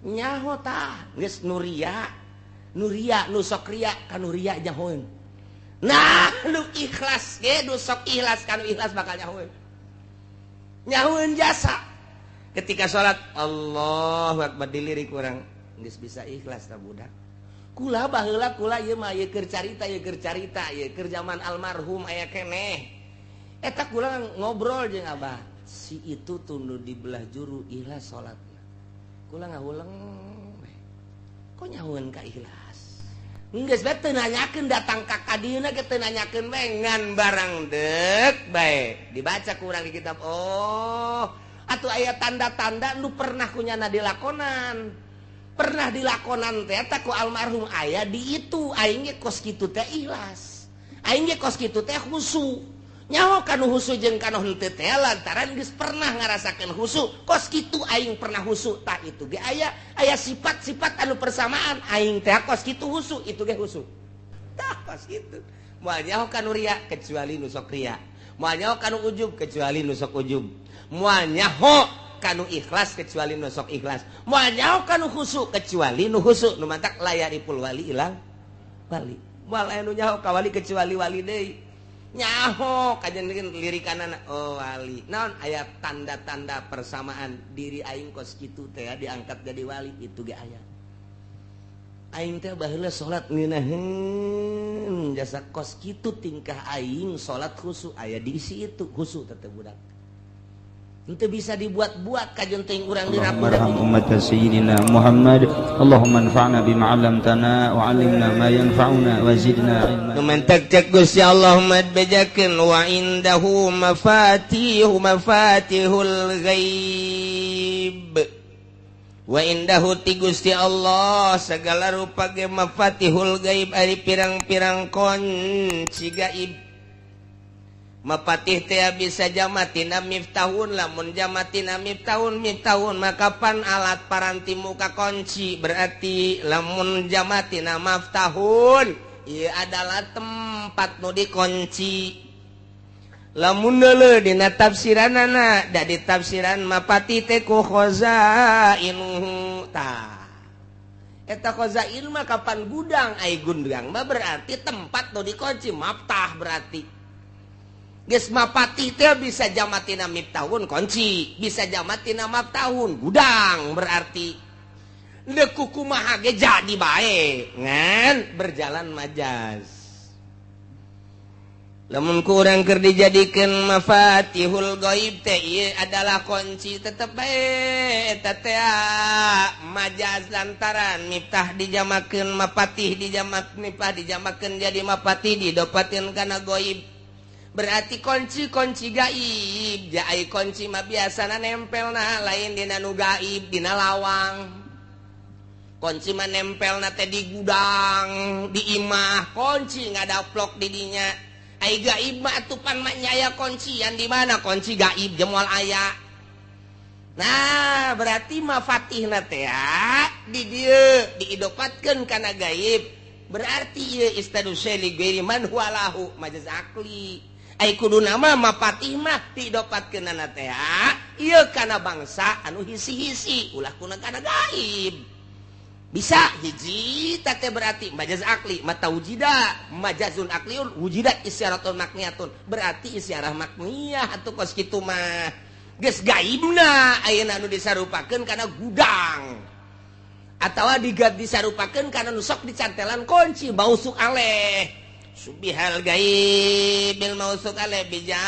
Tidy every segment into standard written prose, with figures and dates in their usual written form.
Nyaho tah geus nu ria, nu ria nu sok ria ka nu ria nyahoeun. Nah, nu ikhlas ge nu sok ikhlas ka nu ikhlas bakal nyahoeun. Nyahoeun jasa. Ketika salat Allahu akbar dilirik urang geus bisa ikhlas ta budak. Kula baheula kula ieu mah ieu keur carita ieu keur carita ieu keur zaman almarhum aya keneh. Eta kula ngobrol jeung abah, si itu tunduh di belah juru ikhlas salatna. Kula ngahuleng we. Kok nyahoeun ka ikhlas? Geus bae teu nanyakeun datang ka kadieuna ge teu nanyakeun bae ngan barang deuk bae. Dibaca ku urang di kitab. Oh, atuh aya tanda-tanda nu pernah kunyana dilakonan. Pernah dilakonan teh eta ku almarhum aya di itu aing ge kos kitu teh ikhlas. Aing ge kos kitu teh khusu. Nyaho kanu khusu jeung kanu henteu teh lantaran geus pernah ngarasakeun khusu. Kos kitu aing pernah khusu tah itu ge aya aya sifat-sifat anu persamaan aing teh kos kitu khusu itu ge khusu. Tah kos kitu. Moal nyaho kanu ria kecuali nu sok ria. Moal nyaho kanu ujub kecuali nu sok ujub. Moal nyaho kanu ikhlas kecuali nu sok ikhlas. Moal nyaho kanu khusu kecuali nu khusu. Nu mantak layaripul wali ilang wali. Moal aya nu nyaho ka wali kecuali wali deui. Nyaho kajen lirikanana oh wali. Naon aya tanda-tanda persamaan diri aing kos kitu teh diangkat jadi wali itu ge aya. Aing teh baheula salat ngeunaheun jasa kos kitu tingkah aing salat khusu aya diisi itu khusu teh budak. Itu bisa dibuat-buat kajen teuing urang dirapu. Allahumma ummat sayyidina Muhammad Allahumma anfa'na bima 'allamtana wa 'allimna ma yanfa'una wa zidna ilma. Nu mentek cek Gusti Allah mad bejakeun wa indahu mafatihu mafatihul ghaib. Wa indahu ti Gusti Allah segala rupa ge mafatihul ghaib ari pirang-pirang kunci gaib. Mapatih teh bisa jamatina miftahun lamun jamatina miftahun miftahun maka pan alat paranti muka kunci berarti lamun jamatina maftahun ieu adalah tempat nu dikunci. Lamun deuleu dina tafsiranana da ditafsiran mapatih teh ku khazainuhu tah eta khazain mah kapan gudang ai gudang mah berarti tempat nu dikunci maftah berarti. Geus mapatih teh bisa jamatina miftahun kunci, bisa jamatina maftahun gudang berarti. Deuk kumaha ge jadi bae, ngan berjalan majaz. Lamun ku urang keur dijadikeun mafatihul ghaib teh ieu adalah kunci tetep bae eta teh majaz lantaran miftah dijamakeun mapatih dijamak miftah dijamakeun jadi mapatih didopateun kana ghaib. Berarti kunci-kunci gaib, jai kunci mah biasana nempelna lain dina nu gaib, dina lawang. Kunci mah nempelna teh di gudang, di imah, kunci ngadaplok di dinya. Ai gaib mah atupan mah nya aya kuncian di mana kunci gaib jeung moal aya. Nah, berarti mafatihna teh di dieu diidopatkeun kana gaib. Berarti ieu istadu syai ghairi man huwa lahu majaz akli. Ai kudu nama mapatih mah didopatkeunana teh ieu kana bangsa anu hisi-hisi ulah kuna kana gaib. Bisa hiji teh berarti majaz akli mata wujida majazun akliun wujida isyaratun makniyatun berarti isyarah makniyah atuh kos kitu mah geus gaibna ayeuna anu disarupakeun kana gudang atawa disarupakeun kana nu sok dicantelan kunci mausuk aleh. Subihal gaibil mausuk aleh bijamil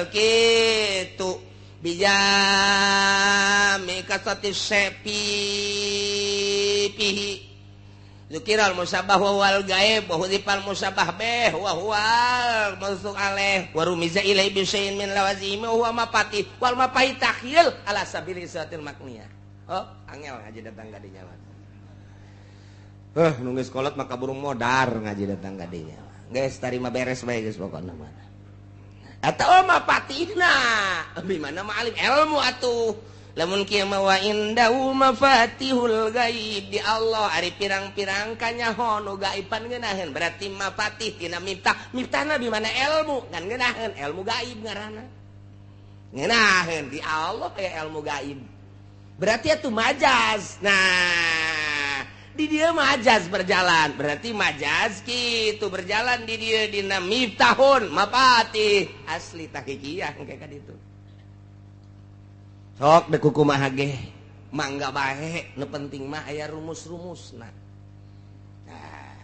kitu bijami kasati sepi pihi zukiral musabah wal gaib wa hudifal musabah bih wa huwal mausuk aleh wa rumiza ilai bisyai'in min lawazimi wa huwa mapatih wal mapahi takhyil ala sabili isatil makniyah. Oh, angel ngaji datang ka dinya mah. Nunggu sekolah maka burung modar ngaji datang ka dinya. Geus tarima beres bae geus pokona mah. Atawa mapatihna, di mana mah alim ilmu atuh. Lamun kieu mah wa indahu mafatihul gaib di Allah ari pirang-pirang kanyaho nu gaiban ngeunaheun berarti mafatih tina miftah. Miftahna di mana ilmu kan ngeunaheun ilmu gaib ngaranna. Ngeunaheun di Allah aya ilmu gaib. Berarti itu majaz. Nah, di dia majaz berjalan. Berarti majaz kitu berjalan di dia dina miftahun mapatih asli tahqiqiyah engke ka ditu. Sok deuk kumaha ge mangga bae nu penting mah aya rumus-rumusna. Nah,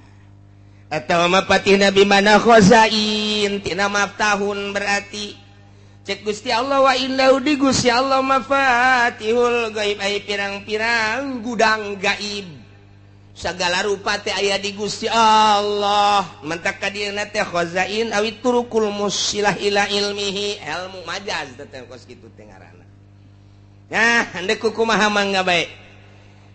atawa mapatih nabi mana khazain tina maftahun berarti cek Gusti Allah wa innahu di Gusti Allah mafatihul gaib ai pirang-pirang gudang gaib. Segala rupa teh aya di Gusti Allah. Mentak ka dieuna teh khazain awi turukul musilah ila ilmihi ilmu majaz teh kos kitu teh ngaranna. Nah, handek kumaha mangga bae.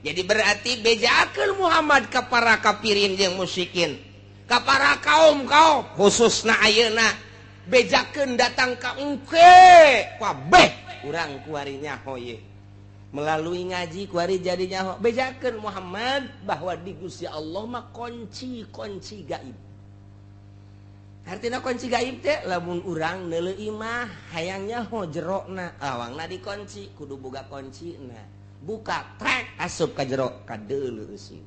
Jadi berarti bejakeun Muhammad ka para kafirin jeung musyrikin, ka para kaum-kaum khususna ayeuna bejakeun datang ka engke kabeh urang kuari nyaho ye. Melalui ngaji kuari jadi nyaho bejakeun Muhammad bahwa di Gusti Allah mah kunci-kunci gaib. Artina kunci gaib teh lamun urang neuleuh imah hayang nyaho jerona awangna dikunci kudu boga kuncina buka trek asup ka jero kadeuleuh eusi.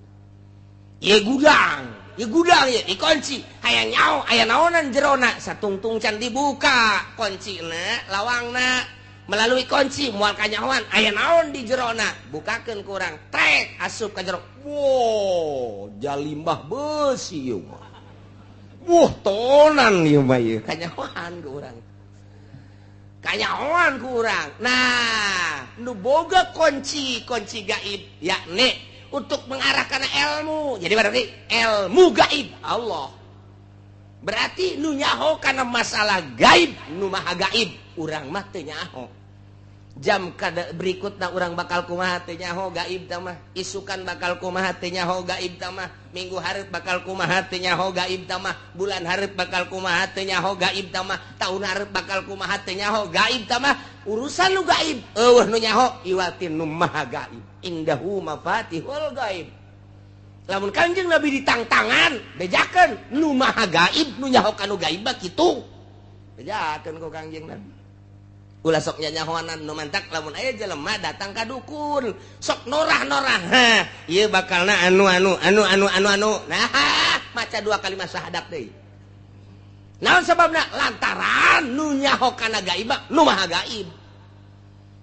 Ieu gudang ieu dikunci hayang nyaho aya naonan jerona satungtung can dibuka kuncina lawangna melalui kunci moal kanyahoan aya naon di jerona bukakeun ku urang trek asup ka jero. Wow, jalimbah beusi ieu mah. Wah, tonan ieu mah ieu kanyahoan ku urang. Kanyahoan ku urang. Nah, nu boga kunci-kunci gaib yakni untuk mengarahkan ilmu. Jadi berarti ilmu gaib Allah. Berarti nu nyaho kana masalah gaib, nu maha gaib, urang mah teu nyaho. Jam kada berikutna urang bakal kumaha teu nyaho gaib tah mah, isukan bakal kumaha teu nyaho gaib tah mah, minggu hareup bakal kumaha teu nyaho gaib tah mah, bulan hareup bakal kumaha teu nyaho gaib tah mah, taun hareup bakal kumaha teu nyaho gaib tah mah, urusan nu gaib eueuh nu nyaho iwatin nu maha gaib. Indahu mafatihul gaib. Lamun Kanjeng Nabi ditangtangan bejakeun nu maha gaib nu nyaho kanu gaib mah kitu. Bejakeun ku Kanjeng Nabi. Ulah sok nyanyahoanan nu mantak lamun aya jelema datang ka dukun sok norah-norah ha ieu bakalna anu anu anu anu anu anu nah maca dua kalimat syahadat deui. Naon sababna? Lantaran nu nyaho kana gaib nu maha gaib.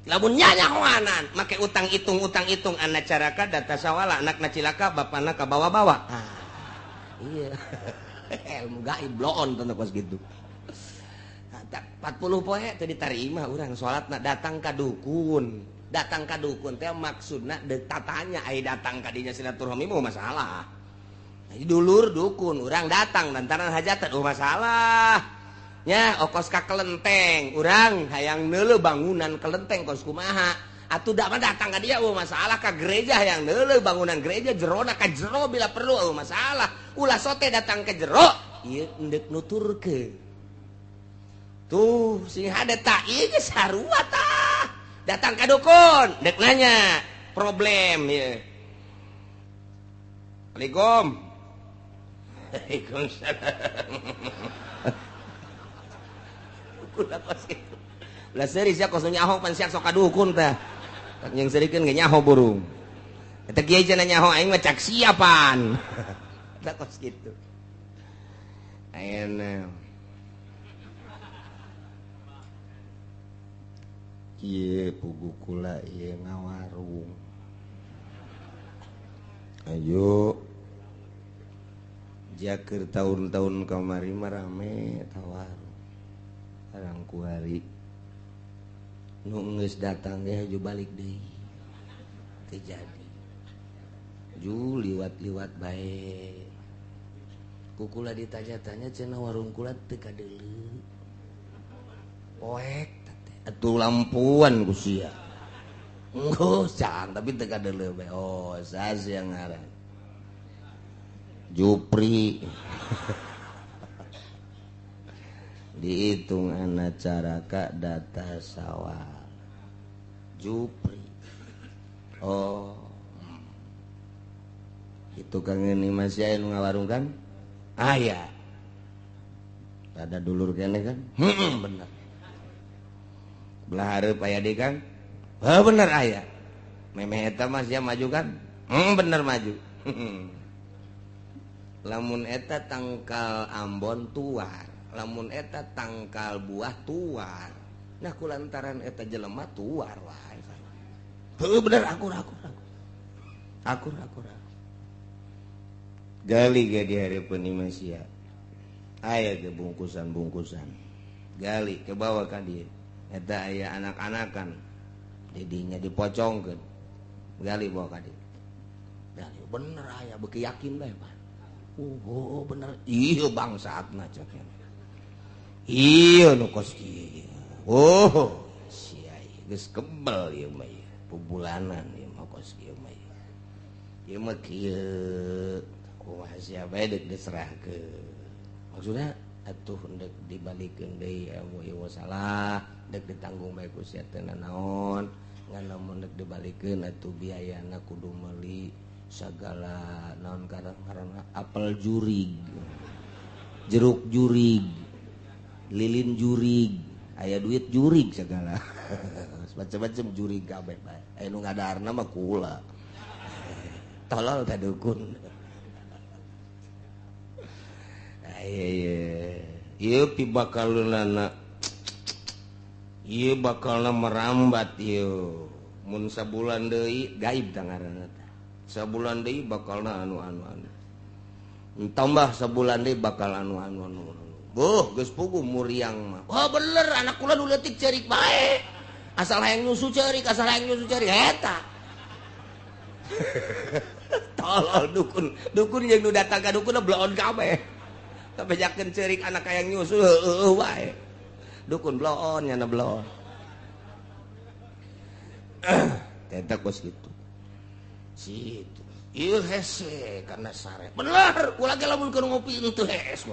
Lamun nyanyahoanan make utang hitung anak caraka data sawala anakna cilaka bapana kabawa-bawa. Ah, iya ilmu gaib bloon teu kos kitu. 40 poe teu ditarima urang salatna datang ka dukun. Datang ka dukun teh maksudna deuk tatanya ai datang ka dinya silaturahmi mah masalah. Dulur dukun urang datang lantaran hajatan oh masalah. Nya okos ka kelenteng urang hayang neuleuh bangunan kelenteng kos kumaha. Atuh da mah datang ka dia oh masalah ka gereja hayang neuleuh bangunan gereja jerona ka jero bila perlu oh masalah. Ulah sote datang ke jero ieu endek nuturkeun. Tuh sing hade tak ieu geus sarua tah. Datang ka dukun dek nanya problem ieu. Assalamualaikum. Waalaikumsalam. Ulah kos kitu. Ulah seuri sia kos nyaho pan sia sok ka dukun tah. Tak jeung seurikeun ge nyaho burung. Eta kieu cenah nyaho aing mah cak siapan. Tah kos kitu. Ayeuna ieu pugu kula ieu ngawarung. Ayo jaker tahun-tahun kamari mah rame tawarung. Arang kuari nu geus datang ge haju balik deui. Teu jadi. Ju liwat-liwat bae. Ku kula ditanya-tanya cenah warung kula teu kadeuleu. Poek atuh lampuan ku sia. Enggeus cang tapi teu kadeuleu bae. Oh, sas yang ngaran. Jupri. Dihitung anak caraka data sawal. Jupri. Oh. Itu kang ini masih aya nu ngawarung kan? Aya. Ada dulur kene kan? Heeh, bener. Belah hareup aya deui Kang. Heuh bener aya. Memeh eta mah sia maju kan? Bener maju. Lamun eta tangkal ambon tuar, lamun eta tangkal buah tuar. Nah kulantaran eta jelema tuar wae. Heuh bener akur akur akur. Akur akur. Gali ge di hareupeun imah sia. Aya ge bungkusan-bungkusan. Gali ke bawah ka dieu. Eta aya anak-anakan. Didinya dipocongkeun. Gali bawa ka dieu. Gali bener aya beuki yakin bae Pak. Oh bener ieu bangsatna cek. Ieu nu kos kieu. Oh sia geus kebel ieu mah ieu. Pubulanan ieu mah kos kieu mah ieu. Ieu mah kieu kumaha sia bae deuk diserahkeun. Maksudna atuh deuk dibalikeun deui ilmu ieu salah, deuk ditanggung bae ku sia teu nanaon. Ngan lamun deuk dibalikeun atuh biayana kudu meuli sagala naon karena apel jurig, jeruk jurig, lilin jurig, aya duit jurig segala. Macam-macam jurig kabeh bae. Aya nu ngadaharna mah kula. Tolol ka dukun. Aya ieu pibakaleunana. Ieu bakalna merambat ieu. Mun sabulan deui gaib tah ngaranna teh. Sabulan deui bakalna anu anu anu. Tambah sabulan deui bakal anu anu anu. Boh, geus puguh muriang mah. Wah bener anak kula nu leutik ceurik bae. Asal hayang nyusu ceurik, asal hayang nyusu ceurik eta. Tolol dukun. Dukun jeung nu datang ka dukun bloon kabeh. Kabejakeun ceurik anak hayang nyusu heueuh wae. Dukun bloon nyana bloon. Eta kos kitu. Situ. Ieu hese karena sare. Bener, kula ge lamun keur ngopi henteu hees.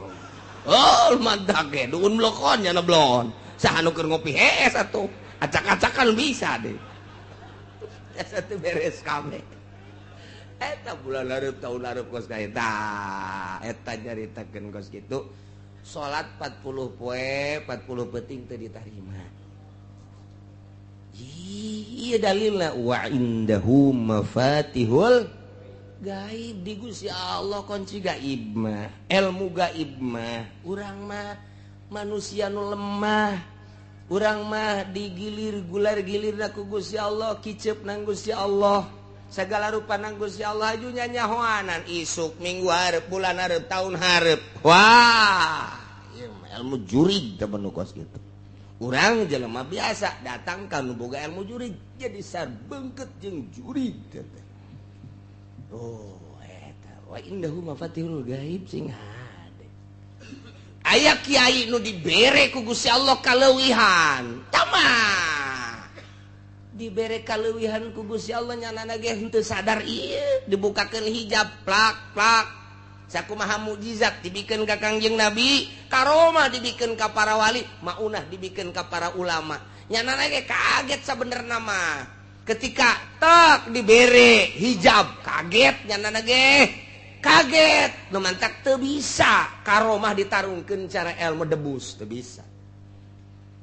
Oh, mantak ge dukun blokon nyana blon. Saha nu keur ngopi hees atuh. Acak-acakan bisa deh. Eta teh beres kabeh. Eta bulan hareup tahun hareup kos ka eta. Eta nyaritakeun kos kitu. Salat 40 poe, 40 peuting teu ditarima. Iya dalilna wa indahu mafatihul gaib di Gusti Allah kunci gaib mah, ilmu gaib mah. Urang mah manusia nu lemah, urang mah digilir gular gilirna ku Gusti Allah, kicep nang Gusti Allah, segala rupa nang Gusti Allah aju nyanyahoanan isuk minggu hareup bulan hareup tahun hareup. Wah, ieu mah ilmu jurig teh nu kos kitu. Urang jelema biasa datang ka nu boga ilmu jurig jadi sarbengket jeung jurig teh. Oh eta wa indahu mafatihul gaib sing hade. Aya kiai nu dibere ku Gusti Allah kaleuwihan. Tamah. Dibere kaleuwihan ku Gusti Allah nyanana ge henteu sadar ieu dibukakeun hijab plak-plak. Sakumaha mukjizat dibikeun ka Kangjeng Nabi, karomah dibikeun ka para wali, maunah dibikeun ka para ulama. Nyanana ge kaget sabenerna mah. Ketika tek dibere hijab, kaget nyanana ge. Kaget, nu mantak teu bisa karomah ditarungkeun cara ilmu debus, teu bisa.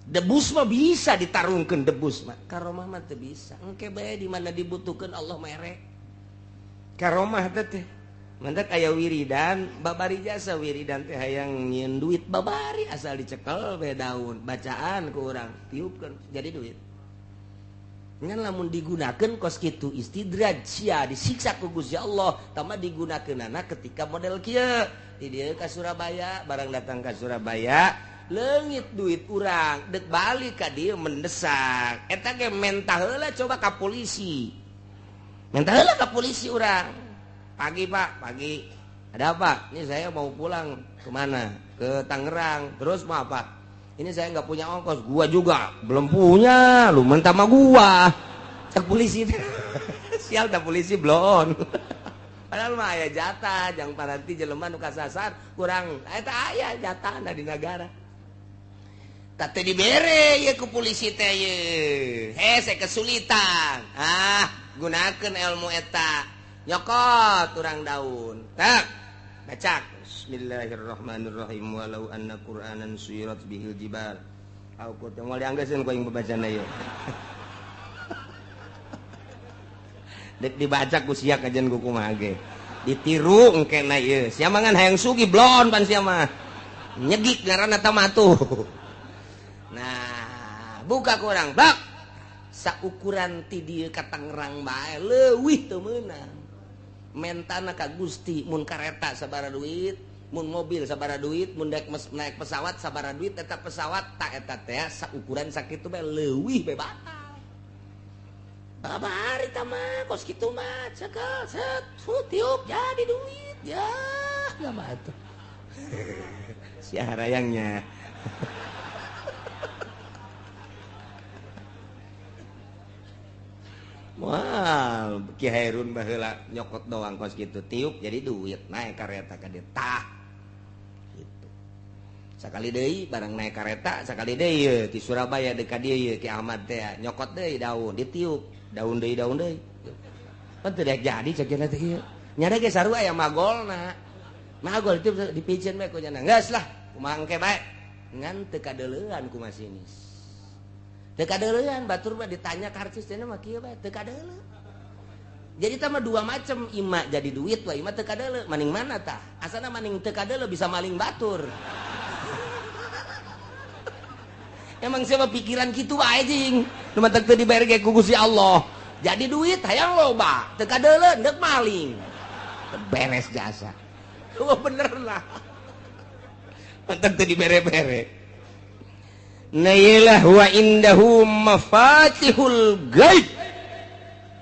Debus mah bisa ditarungkeun debus mah, karomah mah teu bisa. Engke bae di mana dibutuhkeun Allah mere. Karomah teh mantak aya wiridan, babari jasa wiridan teh hayang nyieun duit babari asal dicekel we daun, bacaan ku urang tiupkeun jadi duit. Ngan lamun digunakeun kos kitu istidraj sia disiksa ku Gusti Allah, tambah digunakeunana ketika model kieu. Di dieu ka Surabaya, barang datang ka Surabaya, leungit duit urang, deuk balik ka dieu mendesak. Eta ge mentah heula coba ka polisi. Mentah heula ka polisi urang. Pagi Pak, pagi. Ada apa? Ini saya mau pulang kemana? Ke Tangerang. Terus mau apa? Ini saya nggak punya ongkos. Gua juga belum punya. Lu mentah sama gua. Cek polisi. Sial tak polisi blon. Padahal mah aya jatah, jang paranti jelema nu kasasar kurang. Eta aya jatahna di negara. Tak teu dibere ye ku polisi teh ye. Hese kesulitan. Ah, gunakeun ilmu eta. Nyokot urang daun. Tak. Bacak. Bismillahirrahmanirrahim. Walau anna Qur'anan suyirat bihil jibal Aku teh moal dianggeuskeun ku aing babacana ieu. Dek dibaca ku sia kajian ku kumaha ge. Ditiru engkena ieu. Sia mah ngan hayang sugih blon pan sia mah. Nyegik ngaranna tamatuh. Nah, buka ku urang bak. Saukuran ti dieu ka Tangerang bae leuwih teu meunang. Mentana ka Gusti mun kareta sabaraha duit, mun mobil sabaraha duit, mun daek naik pesawat sabaraha duit, eta pesawat tak eta teh saukuran sakitu bae leuwih bae batal. Babari tah mah kos kitu mah cekel set tiup jadi duit ya mah atuh. Si harayangnya. Wah, Ki Hairun baheula nyokot doang kos kitu tiup jadi duit naik kareta ka dieu tah. Gitu. Sakali deui barang naik kareta, sakali deui ye ti Surabaya deui ka dieu ye Ki Ahmad teh nyokot deui daun ditiup, daun deui daun deui. Pan teu daek jadi cek teh ieu. Nyada ge sarua aya magolna. Magol itu dipiceun bae ku nya. Geus lah, kumaha engke bae. Ngan teu kadeuleuan ku masinis. Teu kadeuleuan batur mah ditanya karcis teh mah kieu bae teu kadeuleu. Jadi tah mah dua macam, ima jadi duit wa ima teu kadeuleu. Maning mana tah? Asana maning teu kadeuleu bisa maling batur. Emang siapa pikiran kitu wae jing. Nu matak teu dibayar ge ku Gusti Allah. Jadi duit hayang loba, teu kadeuleu deuk maling. Beres jasa. Oh bener lah. Matak teu dibere-bere. Nailah wa indahu mafatihul gaib.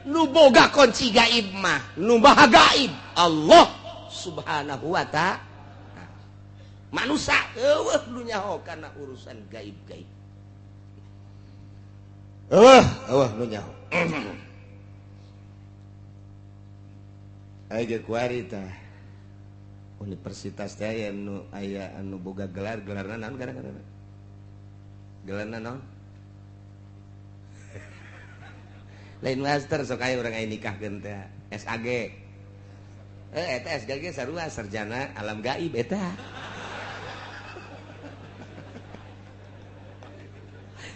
Nu boga kunci gaib mah, nu maha gaib Allah Subhanahu wa ta'ala. Manusia eueuh nu nyaho kana urusan gaib-gaib. Eueuh, eueuh nu nyaho. Aya ge kuari tah. Universitas teh aya nu aya anu boga gelar, gelarna naon gara-gara? Gelarna naon? Lain master sok aya urang aya nikahkeun teh SAG. Eta SAG sarua sarjana alam gaib eta.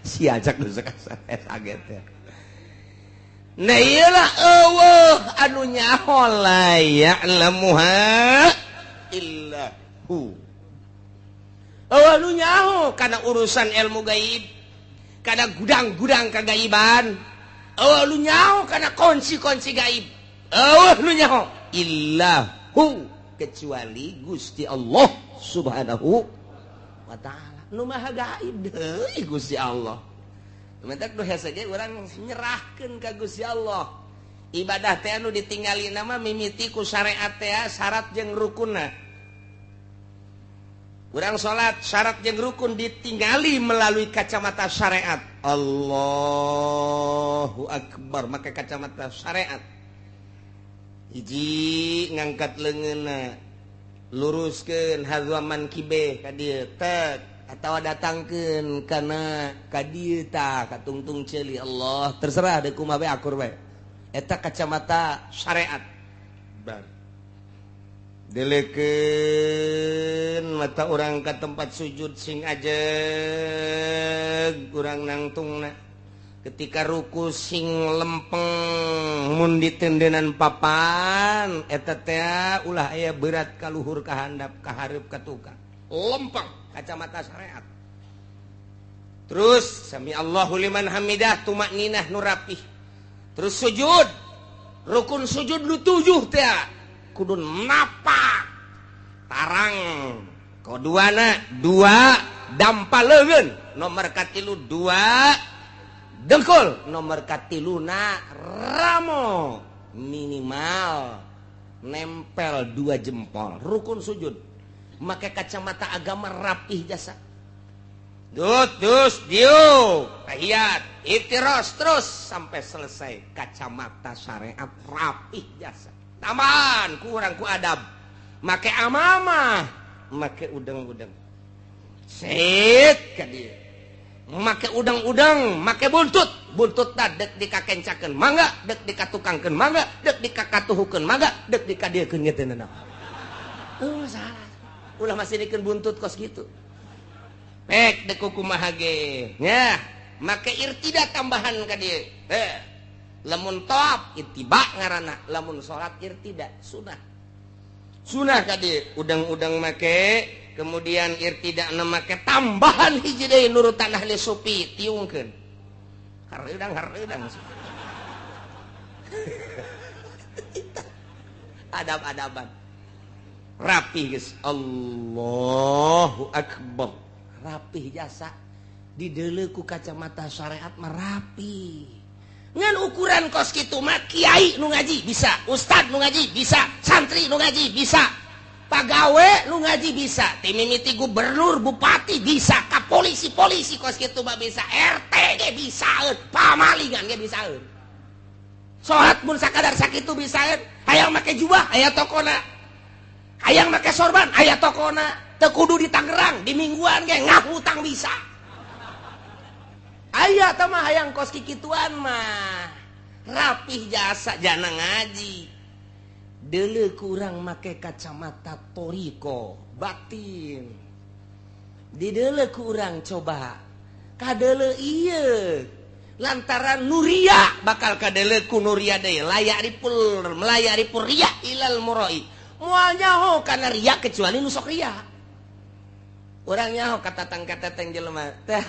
Si ajak nu sok SAG teh. Nah ieu lah eueuh anu nyaho la ya'lamuha illa hu. Eueuh nu nyaho kana urusan ilmu gaib, kana gudang-gudang kagaiban. Eueuh nu nyaho kana kunci-kunci gaib. Eueuh nu nyaho illa hu, kecuali Gusti Allah Subhanahu wa ta'ala. Nu maha gaib deui Gusti Allah. Mentak nu hese ge urang nyerahkeun ka Gusti Allah. Ibadah teh anu ditingali nama mimiti ku syariat teh syarat jeung rukunna. Urang salat syarat jeung rukun ditingali melalui kacamata syariat. Allahu akbar, make kacamata syariat. Hiji ngangkat leungeunna, luruskeun hazaman kibe ka dieu tek atawa datangkeun kana ka dieu tah ka tungtung ceuli Allah terserah deuk kumaha bae akur bae. Eta kacamata syariat. Bar. Delekeun mata urang ka tempat sujud sing ajeg urang nangtungna. Ketika ruku sing lempeng mun ditendenan papan eta teh ulah aya berat ka luhur ka handap ka hareup ka tukang. Lempeng kacamata syariat. Terus sami Allahu liman hamidah tumakninah nu rapih. Terus sujud, rukun sujud nu 7 teh kudu napak tarang koduana 2 dampa leungeun, nomor katilu 2 dengkul, nomor katiluna ramo minimal nempel 2 jempol. Rukun sujud make kacamata agama rapih jasa. Dut dus diu tahiyat itiros terus sampai selesai kacamata syariat rapih jasa. Taman kurang ku adab make amamah make udang-udang sit ka dieu make udang-udang make buntut buntut ta dek dikakencakeun mangga dek dikatukangkeun mangga dek dikakatuhukeun mangga dek dikadiekeun ge teu naon. Oh salah. Ulah masih dikeun buntut kos gitu. Ek deku kumaha ge nya make irtida tambahan ka dieu. Lamun tawaf ittiba ngaranna, lamun salat irtida sunah. Sunah ka dieu udang-udang make kemudian irtida na make tambahan hiji deui nurutan ahli sufi tiungkeun. Hareudang-hareudang. Adab-adaban. Rapi geus. Allahu akbar. Rapih jasa dideuleu ku kacamata syariat mah rapi. Ngan ukuran kos kitu mah kiai nu ngaji bisa, ustad nu ngaji bisa, santri nu ngaji bisa, pagawe nu ngaji bisa, ti mimiti gubernur, bupati bisa, ka polisi-polisi kos kitu mah bisa, RT ge bisaeun, pamalingan ge bisaeun. Salat mun sakadar sakitu bisaeun, hayang make jubah aya tokona. Hayang make sorban aya tokona. Teu kudu di Tangerang, di mingguan ge ngahutang bisa. Aya teh mah hayang kos kikituan mah. Rapih jasa jana ngaji. Deuleu kurang make kacamata toriko batin. Dideuleu kurang coba. Kadeuleu ieu. Lantaran nuria bakal kadeuleu ku nuria deui layak ripul melayak ripul riya ilal muroi. Moal nyaho kana riya kecuali nu sok riya. Urang nyaho katatang-katatang jelema teh.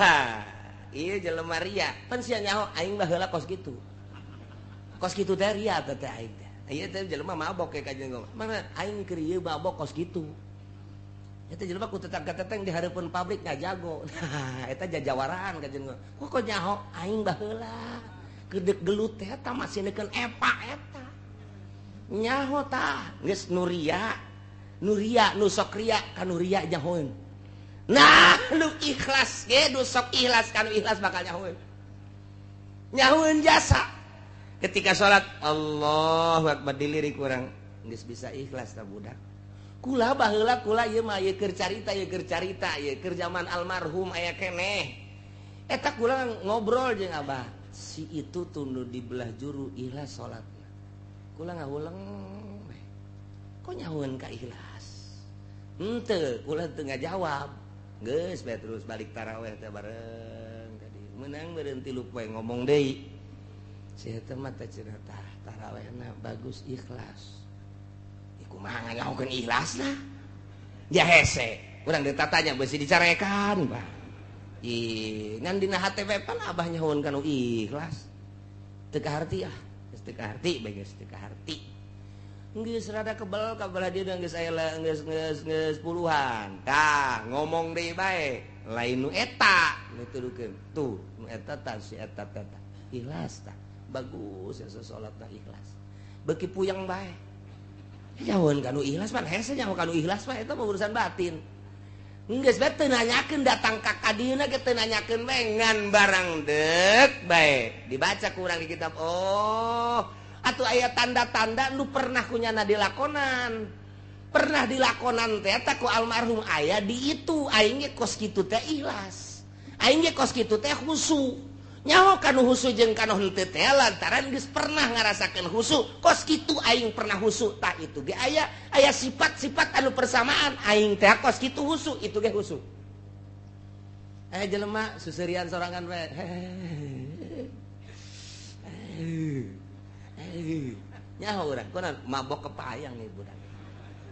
Ieu jelema ria. Pan sia nyaho aing baheula kos kitu. Kos kitu teh ria teh aing teh. Ieu teh jelema mabok ka jeung mana aing keur ieu mabok kos kitu. Eta jelema ku tetang-katatang di hareupeun pabrik ngajago. Nah, eta jajawaraan ka jeung. Kok nyaho aing baheula gedeg gelut teh eta masih neukeun epa eta. Nyaho tah geus nuria. Nuria nu sok ria ka nuria nyahoeun. Nah, lu ikhlas ge nu sok ikhlas kanu ikhlas bakal nyahoeun. Nyahoeun jasa. Ketika salat Allahu akbar dilirik urang geus bisa ikhlas ta budak. Kula baheula kula ieu mah ieu keur carita ieu keur carita ieu keur zaman almarhum aya keneh. Eta kula ngobrol jeung abah, si itu tunduh di belah juru ikhlas salatna. Kula ngahuleng we. Kok nyahoeun ka ikhlas? Henteu, kula teu ngajawab. Geus bae terus balik taraweh teh bareng tadi. Meunang beureun 3 poe ngomong deui. Si eta mah teh cenah tah tarawehna bagus ikhlas. Ih kumaha nganyahokeun ikhlasna? Ya hese. Urang ditatanya beusi dicarekan, Pak. Ih, ngan dina hate we pan abah nyahoeun kanu ikhlas. Teu kaharti ah, geus teu kaharti bae geus teu kaharti. Geus rada kebel ka belah dieu geus aya geus geus geus puluhan. Tah, ngomong deui bae, lain nu eta nu tudukeun. Tuh, nu eta tah si eta teh. Ikhlas tah. Bagus ya salatna ikhlas. Beuki puyeng bae. Nyahoeun kanu ikhlas pan hese nyaho kanu ikhlas mah eta mah urusan batin. Geus bae teu nanyakeun datang ka kadieuna ge teu nanyakeun bae ngan barang deuk bae. Dibaca ku urang di kitab. Oh, atuh aya tanda-tanda nu pernah kunyana dilakonan. Pernah dilakonan teh eta ku almarhum aya di itu aing ge kos kitu teh ikhlas. Aing ge kos kitu teh khusu. Nyaho kanu khusu jeung kanu henteu teh lantaran geus pernah ngarasakeun khusu. Kos kitu aing pernah khusu tah itu ge aya aya sifat-sifat anu persamaan aing teh kos kitu khusu itu ge khusu. Aya jelema susurian sorangan we. Nyaho urang kunaon mabok kepayang nih budak.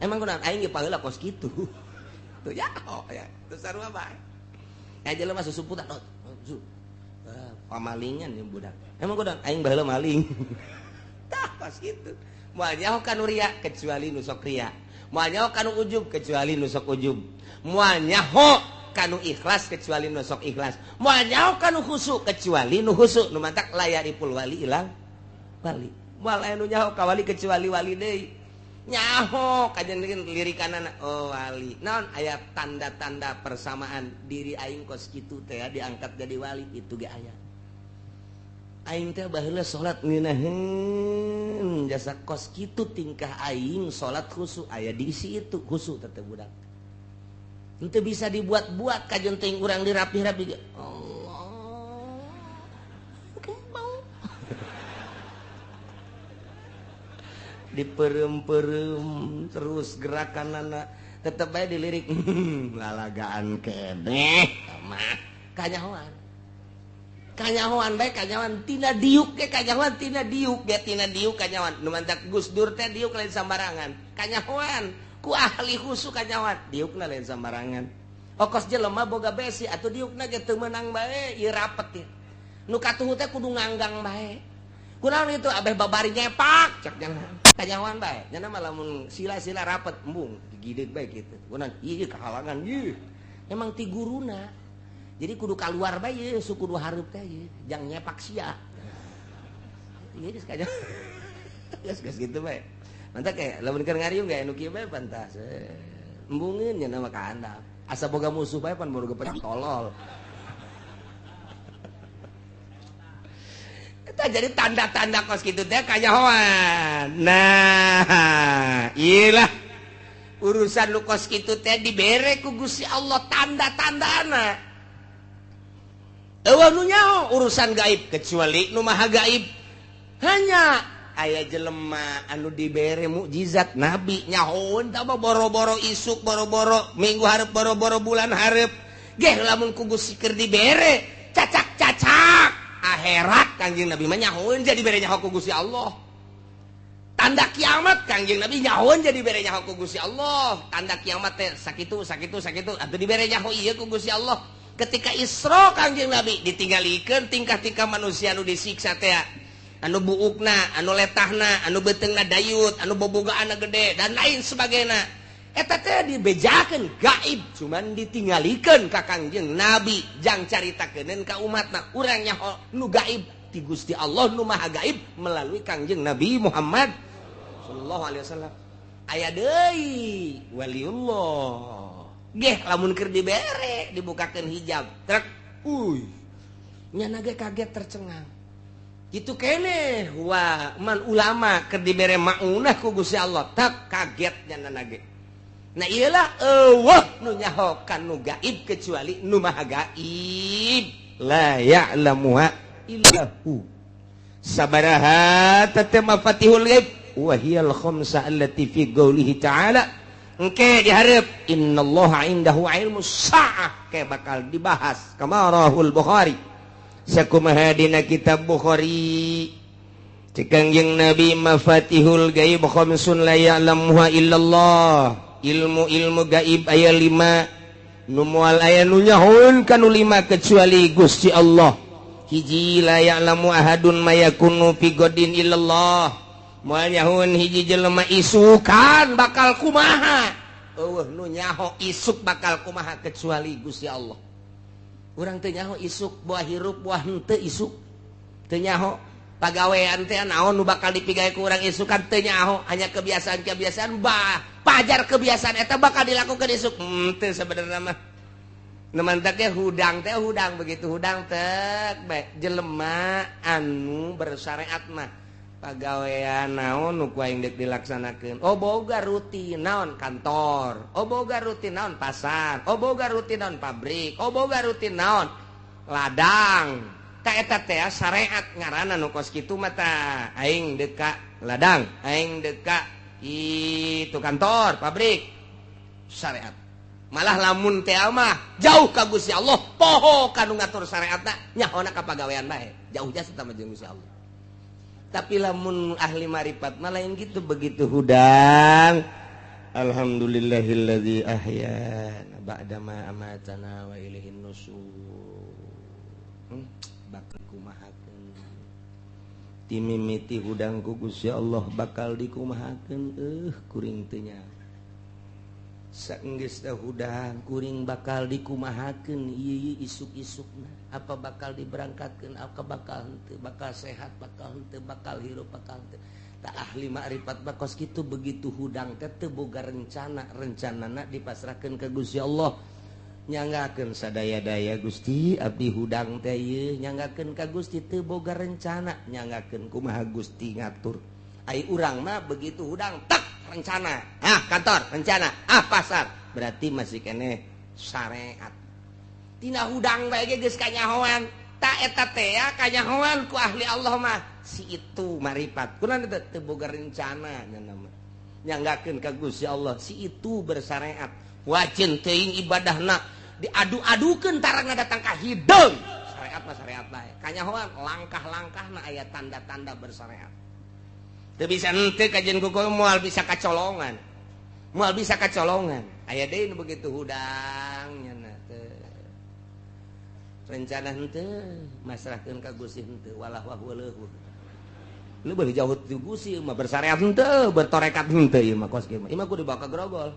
Emang kunaon aing ge paheula kos kitu. Tuh nyaho ya. Terus sarua bae. Aya jelema susumputan. Pamalingan ya budak. Emang kunaon aing baheula maling. Tah kos kitu. Moal nyaho kanu ria kecuali nu sok ria. Moal nyaho kanu ujub kecuali nu sok ujub. Moal nyaho kanu ikhlas kecuali nu sok ikhlas. Moal nyaho kanu khusu kecuali nu khusu. Nu mantak layaripul wali ilang wali. Moal aya nu nyaho ka wali kecuali wali deui. Nyaho kajen lirikanana oh wali. Naon aya tanda-tanda persamaan diri aing kos kitu teh diangkat jadi wali itu ge aya. Aing teh baheula salat ngeunaheun jasa kos kitu tingkah aing salat khusu aya diisi itu khusu teh budak. Henteu bisa dibuat-buat kajen teuing urang dirapih-rapih ge. Allah. Oke, bau. Diperem-perem terus gerakanana tetep bae dilirik lalagaan keneh. mah kanyahoan. Kanyahoan bae kanyahoan tina diuk ge kanyahoan tina diuk ge tina diuk kanyahoan. Nu mantak Gus Dur teh diuk lain sambarangan. Kanyahoan ku ahli khusu kanyahoan diukna lain sambarangan. Okos jelema boga besi atuh diukna ge teu meunang bae ieu rapet ieu. Nu katuhu teh kudu nganggang bae. Kunaon itu abeh babari nyepak cek jangan. Kanyahoan bae. Nya mah lamun sila-sila rapet embung digideug bae kitu. Kunaon ieu kahalangan ieu. Emang ti guruna. Jadi kudu kaluar bae ieu suku kudu hareup teh ieu jang nyepak sia. Ieu geus kanyahoan. Geus kitu bae. Mantap kayak lamun keur ngariung ge anu kieu bae pantas. Embungeun nya mah ka handap. Asa boga musuh bae pan boga pecah tolol. Eta jadi tanda-tanda kos kitu teh kanyahoan. Nah, iyalah urusan lu kos kitu teh dibere ku Gusti Allah tanda-tandana. Eueuh nu nyaho urusan gaib kecuali nu maha gaib. Hanya aya jelema anu dibere mukjizat nabi nyahoeun tah boro-boro isuk boro-boro minggu hareup boro-boro bulan hareup. Geh lamun ku Gusti keur dibere cacak-cacak akhirat Kangjeng Nabi mah nyahoeun jadi bere nyaho ku Gusti Allah. Tanda kiamat Kangjeng Nabi nyahoeun jadi bere nyaho ku Gusti Allah. Tanda kiamat teh sakitu sakitu sakitu atuh dibere nyaho ieu ku Gusti Allah. Ketika Isra Kangjeng Nabi ditinggalikeun tingkah-tingkah manusia anu disiksa teh anu buukna, anu letahna, anu beuteungna dayut, anu bobogaanna gede dan lain sebagainya. Eta teh dibejakeun gaib cuman ditinggalikeun ka Kangjeng Nabi jang caritakeun ka umatna. Urang nyaho nu gaib ti Gusti Allah nu maha gaib melalui Kangjeng Nabi Muhammad sallallahu alaihi wasallam. Aya deui waliullah. Geh lamun keur dibere dibukakeun hijab trek uy nyana ge kaget tercengang. Gitu keneh wa man ulama keur dibere maunah ku Gusti Allah tak kaget nyana ge. Nah iyalah eueuh nu nyaho kan nu gaib kecuali nu maha gaib. La ya'lamuha illa hu. Sabaraha tatama mafatihul ghaib wa hiyal khamsa allati fi qoulihi ta'ala. Engke dihareup innallaha indahu ilmus saah ke bakal dibahas kamarahul Bukhari. Sakumaha dina kitab Bukhari. Cek Kangjeng Nabi mafatihul ghaib khamsun la ya'lamuha illallah. Ilmu-ilmu gaib aya 5 nu moal aya nu nyahoeun kanu 5 kecuali Gusti Allah. Hiji la ya'lamu ahadun ma yakunu fi godin illallah. Moal nyahoeun hiji jelema isukan bakal kumaha. Eueuh nu nyaho isuk bakal kumaha kecuali Gusti Allah. Urang teu nyaho isuk buah hirup buah henteu isuk. Teu nyaho pagawean teh naon nu bakal dipigawe ku urang isukan teu nyaho, hanya kebiasaan-kebiasaan bah pajar kebiasaan eta bakal dilakukan isuk. Teu sebenarnya mah. Nu mantak ge hudang teh hudang begitu hudang teh bae jelema anu bersyariat mah pagawean naon nu ku aing deuk dilaksanakeun. Oh boga rutin naon kantor, oh boga rutin naon pasar, oh boga rutin naon pabrik, oh boga rutin naon ladang. Ta eta teh syariat ngaranna nu kos kitu mah tah aing deuk ka ladang, aing deuk ka itu kantor, pabrik. Syariat. Malah lamun teh mah jauh ka Gusti Allah, poho ka nu ngatur syariatna nyahona ka pagawean bae. Jauh jasa tah jeung Gusti Allah. Tapi lamun ahli marifat mah lain gitu, begitu hudang alhamdulillahilladzi ahyana ba'da ma amatana wa ilaihin nusur. Bakal kumahakeun timimiti hudang ku Gusti Allah bakal dikumahakeun kuring teu nya. Saenggeus teh hudang kuring bakal dikumahakeun ieu isuk-isukna, apa bakal diberangkatkeun, apa bakal henteu, bakal sehat, bakal henteu, bakal hirup, bakal henteu. Tak ahli makrifat bakos kitu begitu hudang teh teu boga rencana, rencanana dipasrahkeun ka Gusti Allah. Nyanggakeun sadaya-daya Gusti abdi hudang teh ieu, nyanggakeun ka Gusti teu boga rencana, nyanggakeun kumaha Gusti ngatur. Ai urang mah begitu hudang tak rencana, ah kantor rencana, ah pasar, berarti masih keneh syariat. Tina hudang bae ge geus kanyahoan, ta eta teh ya kanyahoan ku ahli Allah mah si itu marifat. Kunaon teh teu boga rencana nya mah. Nyanggakeun ka Gusti Allah si itu bersyariat. Wajin teuing ibadahna Diadu-adukeun tarangna datang ka hideung. Syariat mah syariat bae. Kanyahoan langkah-langkahna aya tanda-tanda bersyariat. Teu bisa henteu kajian kuku moal bisa kacolongan. Moal bisa kacolongan. Aya deui nu begitu hudang nya teu. Rencana henteu masrahkeun ka Gusti henteu walah wah leuhur. Lu boleh jauh ti Gusti mah bersyariat henteu, bertorekat henteu ieu mah kos kieu mah. Ieu mah kudu dibawa ka grogol.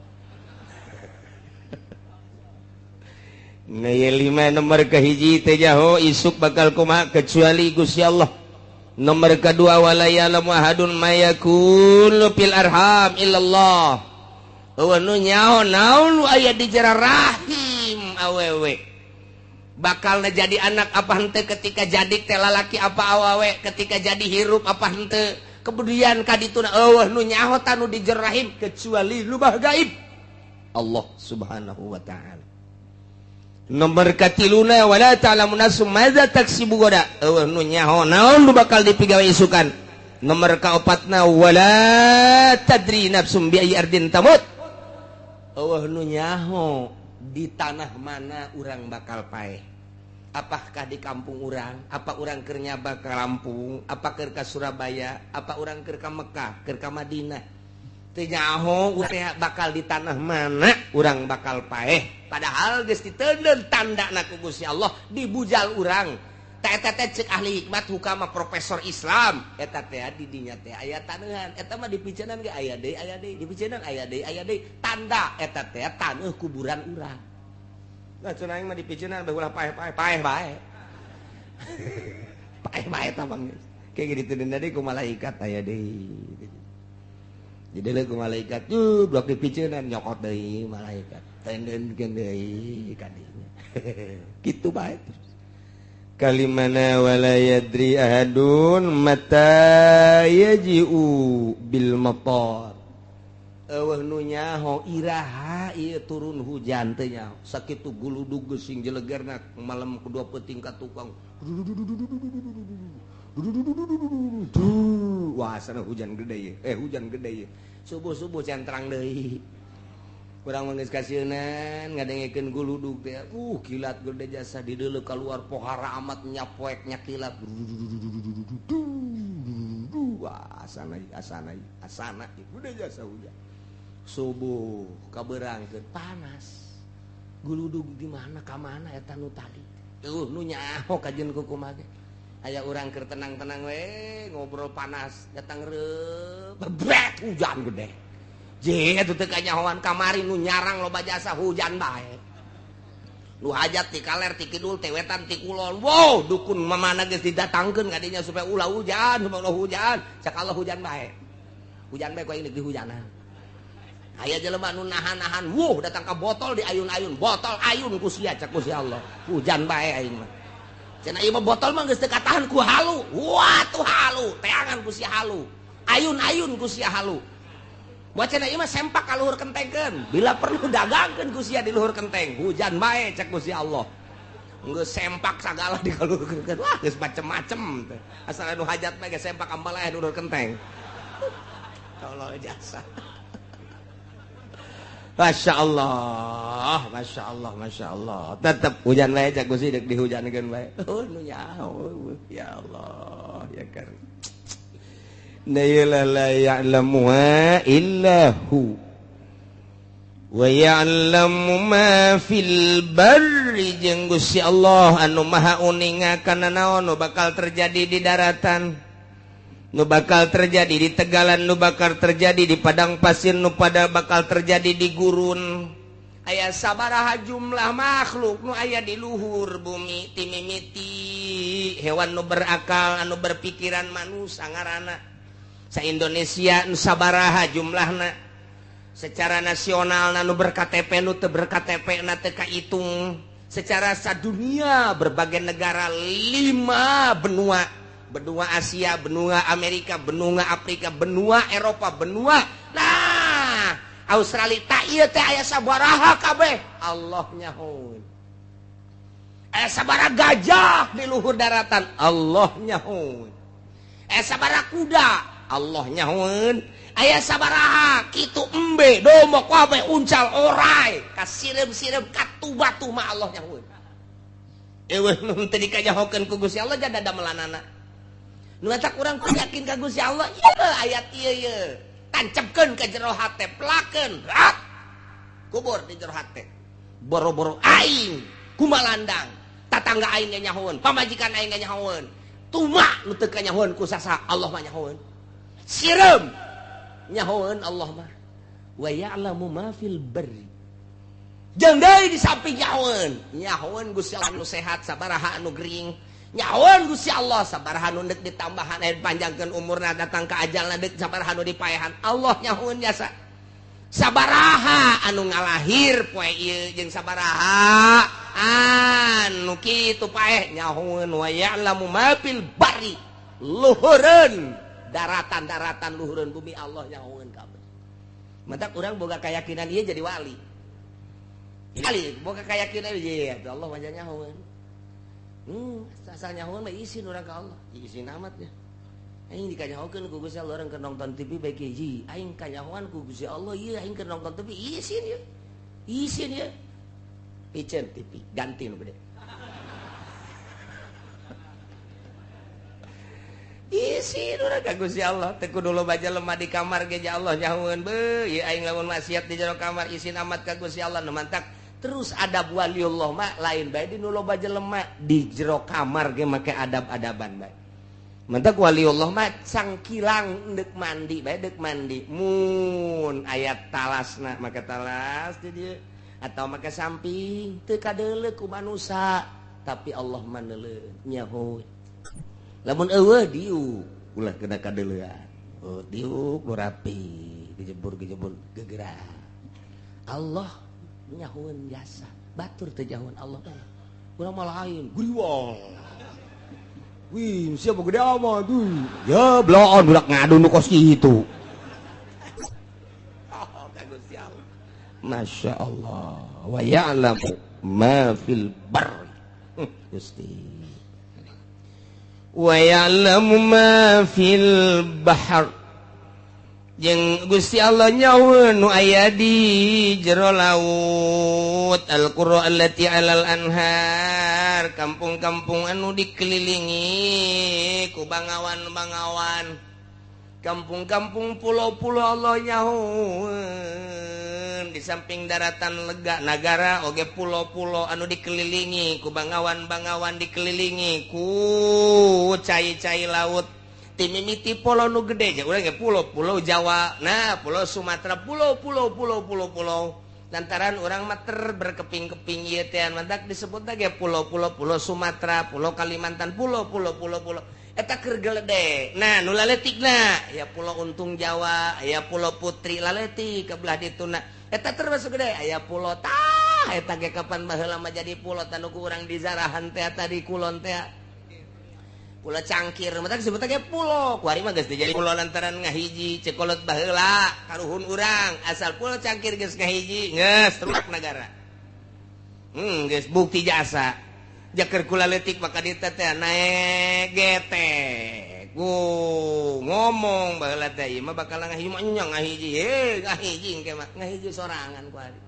Nah, lima nomor kahiji teh jaho isuk bakal kumaha kecuali Gusti Allah. Nomor kedua wala ya'lamu ahadun ma yakunu fil arham illallah. Eueuh nu nyaho naon nu aya di jero rahim awewe. Bakal jadi anak apa henteu ketika jadi teh lalaki apa awewe, ketika jadi hirup apa henteu. Kemudian kadituna eueuh nu nyaho tanu di jero rahim kecuali lubah gaib. Allah Subhanahu wa ta'ala. Nomor katiluna wala ta'lamu nafsum madza taksibu gada. Eueuh nu nyaho naon nu bakal dipigawe isukan. Nomor kaopatna wala tadri nafsum bi ayyi ardin tamut. Eueuh nu nyaho di tanah mana urang bakal paeh. Apakah di kampung urang, apa urang keur nyaba ka Lampung, apa keur ka Surabaya, apa urang keur ka Mekah, keur ka Madinah. Teu nyaho bakal di tanah mana urang bakal paeh. Padahal geus diteundeun tandana ku Gusti Allah dibujal urang. Ta eta teh ceuk ahli hikmat hukama profesor Islam. Eta teh di dinya teh aya taneuhan. Eta mah dipiceunan ge aya deui, dipiceunan aya deui. Tanda eta teh taneuh kuburan urang. Nah cenah aing mah dipiceunan bae ulah paeh-paeh, paeh bae. Paeh bae tah bang. Kayak gitu diteundeun deui ku malaikat aya deui. Jadi leuh ku malaikat tuh blok dipiceunan nyokot deui malaikat. Tendenkeun deui ka dinya. Kitu bae terus. Kalimana wala yadri ahadun mata yaji'u bil matar. Eueuh nu nyaho iraha ieu turun hujan teh nyaho. Sakitu guludug geus sing jelegerna malam kedua peuting ka tukang. Wah, sana hujan gede ye. Hujan gede ye. Subuh-subuh centrang deui. Kurang mah geus kasieunan ngadengekeun guludug teh. Kilat gede jasa dideuleu kaluar pohara amat nyapoek nya kilat. Wah, asana asana asana gede jasa hujan. Subuh kabeurangkeun panas. Guludug di mana ka mana eta nu tadi. Nu nyaho kajeun kumaha ge. Aya urang keur tenang-tenang we ngobrol panas datang reup bebret hujan gede. Je atuh teu kanyahoan kamari nu nyarang loba jasa hujan bae. Nu hajat ti kaler ti kidul ti wetan ti kulon. Wow, dukun mamana geus didatangkeun ka dinya supaya ulah hujan, supaya ulah hujan. Cak Allah hujan bae. Hujan bae ku aing deuk dihujanan. Aya jelema nu nahan-nahan, wuh datang ka botol diayun-ayun, botol ayun ku sia cak ku sia Allah. Hujan bae aing mah. Cenah ieu mah botol mah geus teu katahan ku halu. Wah tuh halu, teangan ku sia halu. Ayun-ayun ku sia halu. Buat cenah ieu mah sempak ka luhur kentengkeun. Bila perlu dagangkeun ku sia di luhur kenteng. Hujan bae cek ku sia Allah. Geus sempak sagala di luhur kenteng. Wah geus macem-macem teh. Asal anu hajat mah geus sempak ambaleh di luhur kenteng. Allah jasa. Masya Allah, Masya Allah, Masya Allah. Tetap hujan bae cak Gusti deuk dihujankeun bae. Oh nu nyaho ya Allah ya karim. La la ya'lamuha illa hu. Wa ya'lamu ma fil barri jeung Gusti Allah anu maha uninga kana naon nu bakal terjadi di daratan. Nu bakal terjadi di tegalan, nu bakal terjadi di padang pasir, nu pada bakal terjadi di gurun. Aya sabaraha jumlah makhluk nu aya di luhur bumi timimiti hewan nu berakal anu berpikiran manusia ngaranna. Sa Indonesia nu sabaraha jumlahna. Secara nasional nu ber-KTP nu teu ber-KTP na teu kaitung. Secara sadunia berbagai negara 5 benua. Benua Asia, benua Amerika, benua Afrika, benua Eropa, benua nah Australia tak ieu teh aya sabaraha kabeh Allah nyahoeun. Aya sabaraha gajah di luhur daratan Allah nyahoeun. Aya sabaraha kuda Allah nyahoeun aya sabaraha kitu embe domok wae uncal orai kasireum-sireum katu batu mah Allah nyahoeun. Eueuh nu teu dikanyahokeun ku Gusti Allah jada damelanana. Nu matak urang kudu yakin ka Gusti Allah ieu ayat ieu ieu. Tancepkeun ka jero hate, pelakeun, rat. Kubur di jero hate. Boro-boro aing kumalandang, tatangga aing ge nyahoeun, pamajikan aing ge nyahoeun. Tuma nu teu kanyahoeun ku sasa Allah mah nyahoeun. Sireum nyahoeun Allah mah. Wa ya'lamu ma fil barri. Jeung deui di samping nyahoeun, nyahoeun Gusti Allah nu sehat sabaraha anu gering. Nyahoeun Gusti Allah sabaraha nu deuk ditambahan aya panjangkeun umurna datang ka ajalna deuk sabaraha nu dipaehan. Allah nyahoeun jasa. Sabaraha anu ngalahir poe ieu jeung sabaraha anu kitu paeh nyahoeun wa ya'lamu ma fil barri. Luhureun daratan-daratan luhureun bumi Allah nyahoeun kabeh. Matak urang boga keyakinan ieu jadi wali. Wali boga keyakinan ieu Allah mah nyahoeun. Asal nyahoeun mah isin urang ka Allah. Isin amat ya. Aing dikanyahokeun ku Gusti Allah urang keur nonton TV bae hiji. Aing kanyahoan ku Gusti Allah ieu aing keur nonton TV isin ieu. Isin ieu. Piceun TV ganti nu gede. Isin urang ka Gusti Allah teu kudu loba jelema di kamar ge ja Allah nyahoeun beuh ieu aing lamun maksiat di jero kamar isin amat ka Gusti Allah nu mantak. Terus adab waliullah mah lain bae di nu loba jelema di jero kamar ge make adab-adaban bae. Mantak waliullah mah cangkilang deuk mandi bae deuk mandi mun aya talasna make talas di dieu atau make samping teu kadeuleu ku manusa tapi Allah mah neuleuh nyaho. Lamun eueuh diuk ulah kena kadeuleuan. Oh diuk nu rapi gejebur-gejebur gegerak. Allah nyahoeun jasa batur teu nyahoeun Allah urang mah lain guriwang. Wih, siapa gede amat tuh? Ya, bloon budak ngadu nu kos kitu. Oh, ka Gusti Allah. Masya Allah. Wa ya'lamu ma fil barri. Gusti. Wa ya'lamu ma fil bahr. Jeung Gusti Allah nyahoeun nu aya di jero laut. Al-qura allati 'alal anhar, kampung-kampung anu dikelilingi ku bangawan-bangawan, kampung-kampung pulau-pulau Allah nyahoeun. Di samping daratan lega nagara oge pulau-pulau anu dikelilingi ku bangawan-bangawan, dikelilingi ku cai-cai laut. Timimiti pulau nu gede ja urang ge pulau-pulau Jawa, nah pulau Sumatera, pulau-pulau pulau-pulau pulau. Lantaran orang mah ter berkeping-keping ieu teh mantak disebutna ge pulau-pulau, pulau Sumatera, pulau Kalimantan, pulau-pulau pulau-pulau. Eta keur geledek. Nah, nu laletikna ya pulau Untung Jawa, aya pulau Putri laletik ke belah dituna. Eta termasuk gede, aya pulau tah eta ge kapan baheula mah jadi pulau tanu ku urang di Zarahan teh tadi kulon teh. Pulau Cangkir, matak disebutna ge pulau. Ku ari mah geus jadi pulau lantaran ngahiji cekolot baheula karuhun urang asal pulau Cangkir geus ngahiji geus terus nagara. Geus bukti jasa. Jaker kula leutik maka dieu teh naek getek. Ku ngomong baheula teh ieu mah bakal ngahiji mah nya ngahiji heuh ngahiji engke mah ngahiji sorangan ku ari.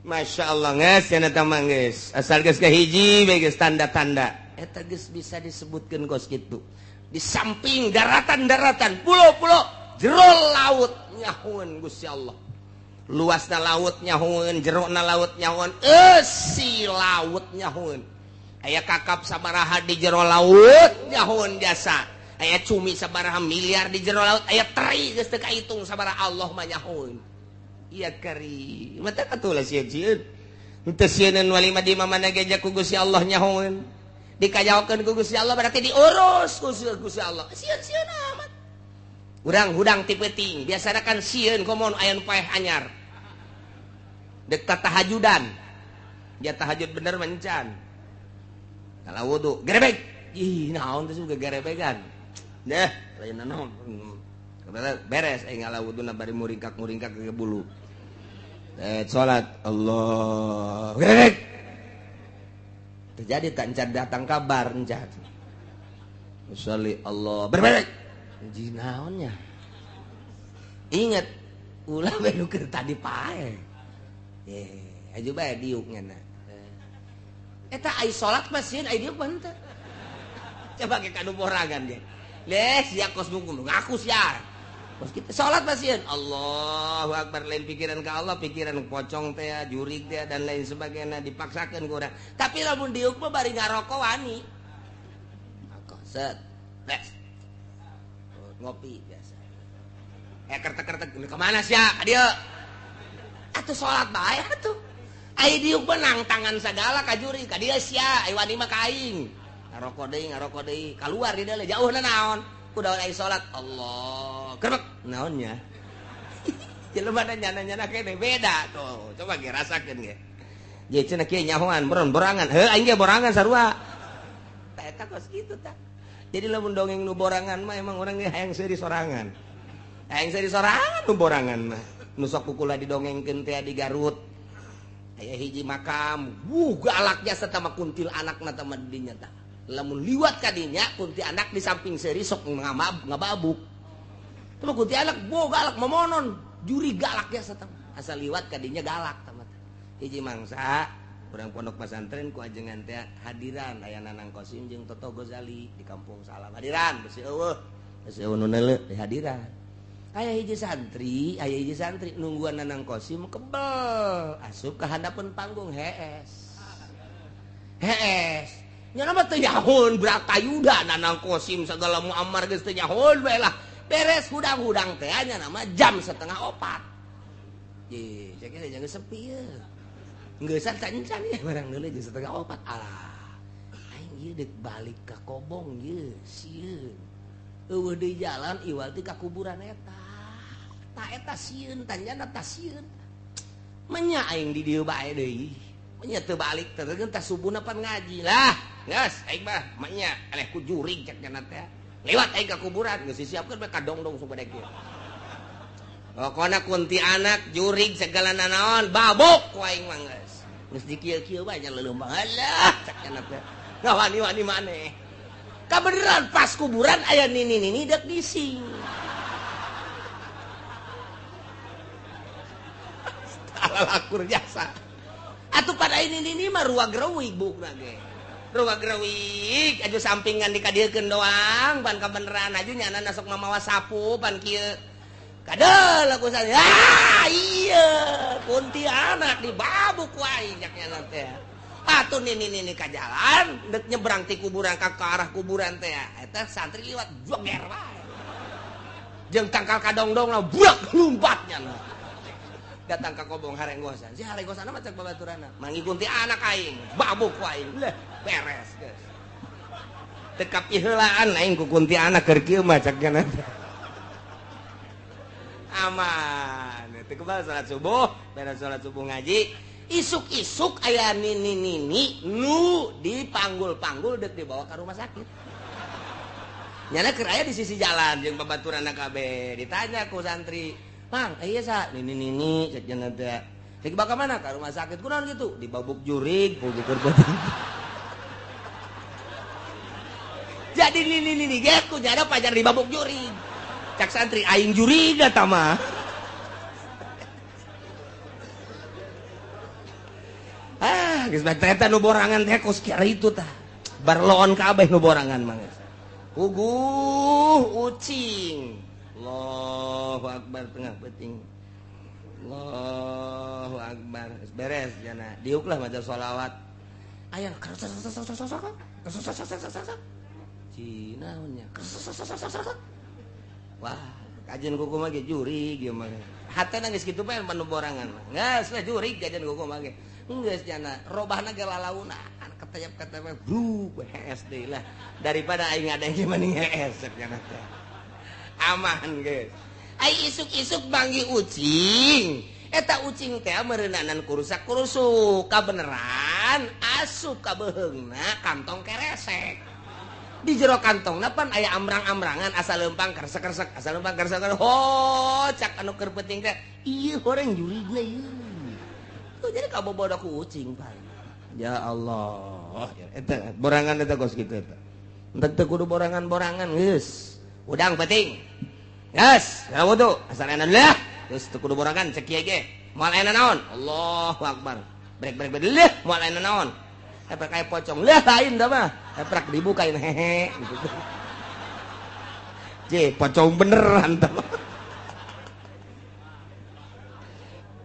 Masya Allah geus cenah teh mah geus asal geus ngahiji bae geus tanda-tanda. Eta geus bisa disebutkeun kos kitu. Di samping daratan-daratan, pulau-pulau, jero laut nyahoeun Gusti Allah. Luasna laut nyahoeun, jerona laut nyahoeun, eusi laut nyahoeun. Aya kakap sabaraha di jero laut nyahoeun jasa. Aya cumi sabaraha miliar di jero laut, aya teri geus teu kaitung sabaraha Allah mah nyahoeun. Iya kari. Mata atuh lah sieun-sieun. Henteu sieuneun wali mah di mana ge ku Gusti Allah nyahoeun. Dikajaokeun ku Gusti Allah berarti diurus ku Gusti Allah. Sieun-sieun amat. Urang hudang ti peuting, biasana kan sieun komo aya nu paeh anyar. Dek tahajudan. Dia tahajud bener mencan. Kalau wudu, gerebek. Ih, naon teh juga gerebegan. Deh, lain naon. Beres aing ngala wuduna bari muringkak-muringkak ke bulu. Salat Allah. Gerebek. Terjadi tak encan datang kabar encan. Usolli Allah. Berbalik. Jinaonnya. Ingat ulah we nu keur tadi pae. Aju bae diuk nya. Eta ai salat mah sieun ai diuk mah henteu. Coba ke kanu borangan ge. Leh sia kos ngaku sia. Kos kita salat mah sieun. Allahu akbar lain pikiran ka Allah, pikiran pocong teh, jurig teh dan lain sebagainya dipaksakeun ku urang. Tapi lamun diuk mah bari ngaroko wani. Rokok set. Les. Ngopi biasa. Kertek-kertek kemana sia? Ka dieu. Atuh salat bae atuh. Ai diuk benang tangan sagala ka juri ka dieu sia, ai wani mah ka aing. Ngarokok deui, kaluar di dieu jauhna naon? Kudu ai salat. Allah. Kerbek naonnya? Jelema nyana-nyana kene beda tuh. Coba ge rasakeun ge. Ye cenah kieu nyahoan borangan. Heuh aing ge borangan sarua. Tah eta kos kitu tah. Jadi lamun dongeng nu borangan mah emang urang ge hayang seuri sorangan. Hayang seuri sorangan nu borangan mah. Nu sok kukula didongengkeun teh di Garut. Aya hiji makam, galak jasa tama kuntil anakna tama dinya tah. Lamun liwat ka dinya kunti anak di samping seuri sok ngababuk. Tama kunti anak bo galak momonon, juri galak jasa tama. Asal liwat ka dinya galak tama. Hiji mangsa urang pondok pesantren ku ajengan teh hadiran aya Nanang Kosim jeung Toto Gozali di Kampung Salam. Hadiran besi eueuh, besi eueuh nu neuleuh di hadiran. Aya hiji santri nungguan Nanang Kosim kebel asup ka handapeun panggung hees. Hees. Nya mah teu nyahoon Bratayuda Nanang Kosim sagala Muammar geus teu nyahoon bae lah. Beres hudang-hudang teh nya nama jam 3:30. Ye, cek jangan sepi ye. Geus encan ye barang deuleu jam 3:30. Alah. Aing ieu deuk balik ka Kobong ye, sieun. Eueuh deui jalan iwal ti ka kuburan eta. Ta eta sieun tanyana ta sieun. Menya aing di dieu bae deui. Menya teu balik teh teh subuhna pan ngaji lah. Geus aing mah menya eleh ku jurig cek nya teh. Lewat aing ka kuburan geus disiapkeun bae ka dongdong supaya kieu. Pokona kunti anak jurig segala nanaon babuk ku aing mah geus. Geus dikieu-kieu bae nya leuleum alah cek nya teh. Ngawani-wani maneh. Kabeneran pas kuburan aya nini-nini dek gising. Lakur jasa. Atuh pada ini nini mah ruag reuwig bukna ge. Ruag reuwig aju sampingan dikadiekeun doang pan kabeneran aju nyana sok mamawa sapu pan kieu. Kadeul aku saya. Ah iya kunti anak dibabuk ku aing cak nyana teh. Atuh nini-nini ka jalan dek nyebrang ti kuburan ka arah kuburan teh. Eta santri liwat joger wae. Jeung tangkal kadongdong lah burak lumpatnya lah. Datang ka Kobong harenggosan. Si harenggosan mah cek babaturana. Mangi kunti anak aing, babuk ku aing. Leh, beres geus. Teu kapiheulaan aing ku kunti anak keur kieu mah cek nya. Aman. Teu kebal salat subuh, beres salat subuh ngaji. Isuk-isuk aya nini-nini nu dipanggul-panggul deuk dibawa ka rumah sakit. Nyana keur aya di sisi jalan jeung babaturanna kabeh. Ditanya ku santri, "Pang, iya sa, nini-nini cek nya teh. Cek dibawa ka mana? Ka rumah sakit." Kunaon kitu? Dibabuk jurig, bubukur beuteung. Jadi nini-nini ge ku nyana pajar dibabuk jurig. Cak santri aing jurig eta mah. Ah, geus bae eta nu borangan teh kos kieu tah. Barloon kabeh nu borangan mah geus. Uguh ucing. Allahu akbar tengah peuting. Allahu akbar. Beres jana. Diuklah maca sholawat. Aya Cina nya. Wah, kajian kuku mah ge jurig ieu mah. Hatena geus kitu bae manu borangan mah. Geus lah jurig kajian kuku mah ge. Geus jana robahna ge lalauna ketayap-ketayap bruk hees deui lah. Daripada aing ngadeng mending hees jana teh. Aman geus. Ai isuk-isuk manggih ucing. Eta ucing teh meureunanan kurusak-kurusuk kabeneran asup ka beuheungna kantong keresek. Di jero kantongna pan aya amrang-amrangan asa leumpang keresek-keresek, asa leumpang keresek. Ho, cak anu keur peuting teh, ieu horeng jurigna ieu. Tuh jadi kabobodo ku ucing pan. Ya Allah, eta borangan eta kos kitu eta. Entek teu kudu borangan-borangan geus. Udang penting. Yes, wudu asal enak lah. Terus teu kudu borangan cek kieu ge. Moal aya naon? Allahu akbar. Brek brek brek leuh moal aya naon? Eprak aya pocong. Leuh lain da mah. Eprak dibukain hehe gitu. Je, pocong beneran tah.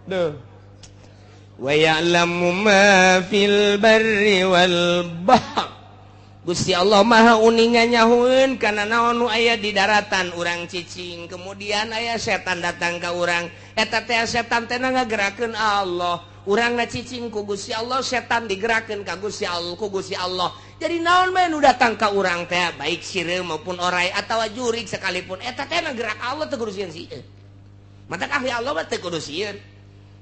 Duh. Wa ya'lamu ma fil barri wal bahr. Gusti Allah Maha uninga nyahueun kana naon nu aya di daratan urang cicing, kemudian aya setan datang ka urang, eta teh setan teh ngagerakeun Allah, urangna cicing ku Gusti Allah, setan digerakeun ka Gusti Allah, ku Gusti Allah. Jadi naon bae nu datang ka urang teh, baik sireum maupun orai atawa jurig sekalipun, eta teh gerak Allah teu kudu sieun sieun. Matak ahli Allah mah teu kudu sieun.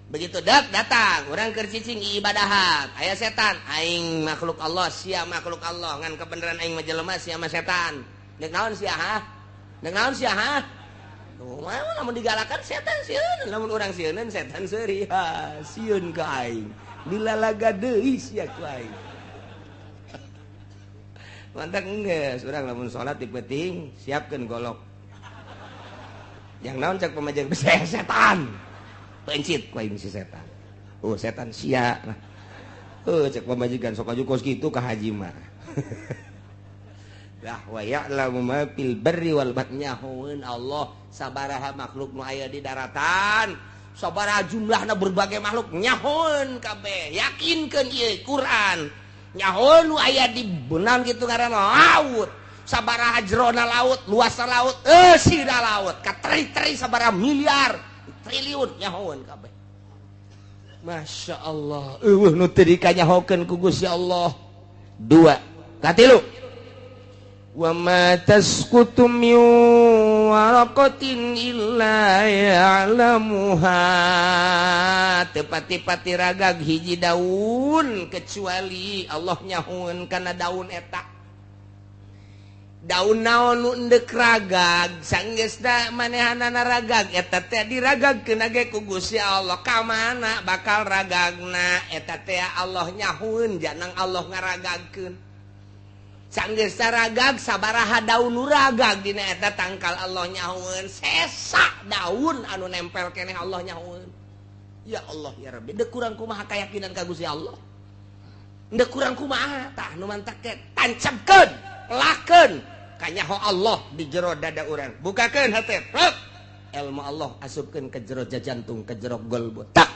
Begitu dak datang urang keur cicing ibadahat, aya setan, aing makhluk Allah, sia makhluk Allah, ngan kebenaran aing mah jelema sia mah setan. Deuk naon sia ha? Deuk naon sia ha? Tuh mah lamun digalakan setan sieun, lamun urang sieuneun setan seuri, ha sieun ka aing. Dilalaga deui sia ku aing. Mantak geus urang lamun salat di peuting siapkeun golok. Yang naon cek pamajikan saya setan. Pencit ku aing si setan. Oh setan sia. Oh cek pamajikan sok aju kos kitu ka haji mah. Lah wa ya'lamu ma fil barri wal bahri, nyahoeun Allah sabaraha makhluk nu aya di daratan, sabaraha jumlahna berbagai makhluk nyahoeun kabeh. Yakinkeun ieu Quran. Nyahoeun nu aya di benang kitu ngaranna laut. Sabaraha jerona laut, luasna laut, eusina laut, kateri-teri sabaraha miliar triliun nyahoeun kabeh. Masya Allah, eueuh nu teu dikanyahokeun ku Gusti Allah. Dua, katilu. Wa ma tasqutu min waraqatin illa ya'lamuha. Teu pati-pati ragag hiji daun kecuali Allah nyahoeun kana daun eta. Daun naon nu endek ragag sanggeusna manehanana ragag eta teh diragagkeun ge ku Gusti Allah. Ka mana bakal ragagna eta teh Allah nyahueun, janang Allah ngaragagkeun. Sanggeusna ragag sabaraha daun nu ragag dina eta tangkal Allah nyahueun, sesa daun anu nempel keneh Allah nyahueun. Ya Allah ya Rabbi, deuk kurang kumaha kayakinan ka Gusti Allah? Deuk kurang kumaha tah nu mantak teh tancapkeun, lakeun kanyaho Allah di jero dada urang, bukakeun hate, ilmu Allah asupkeun ke jero jantung, ke jero golbu, tak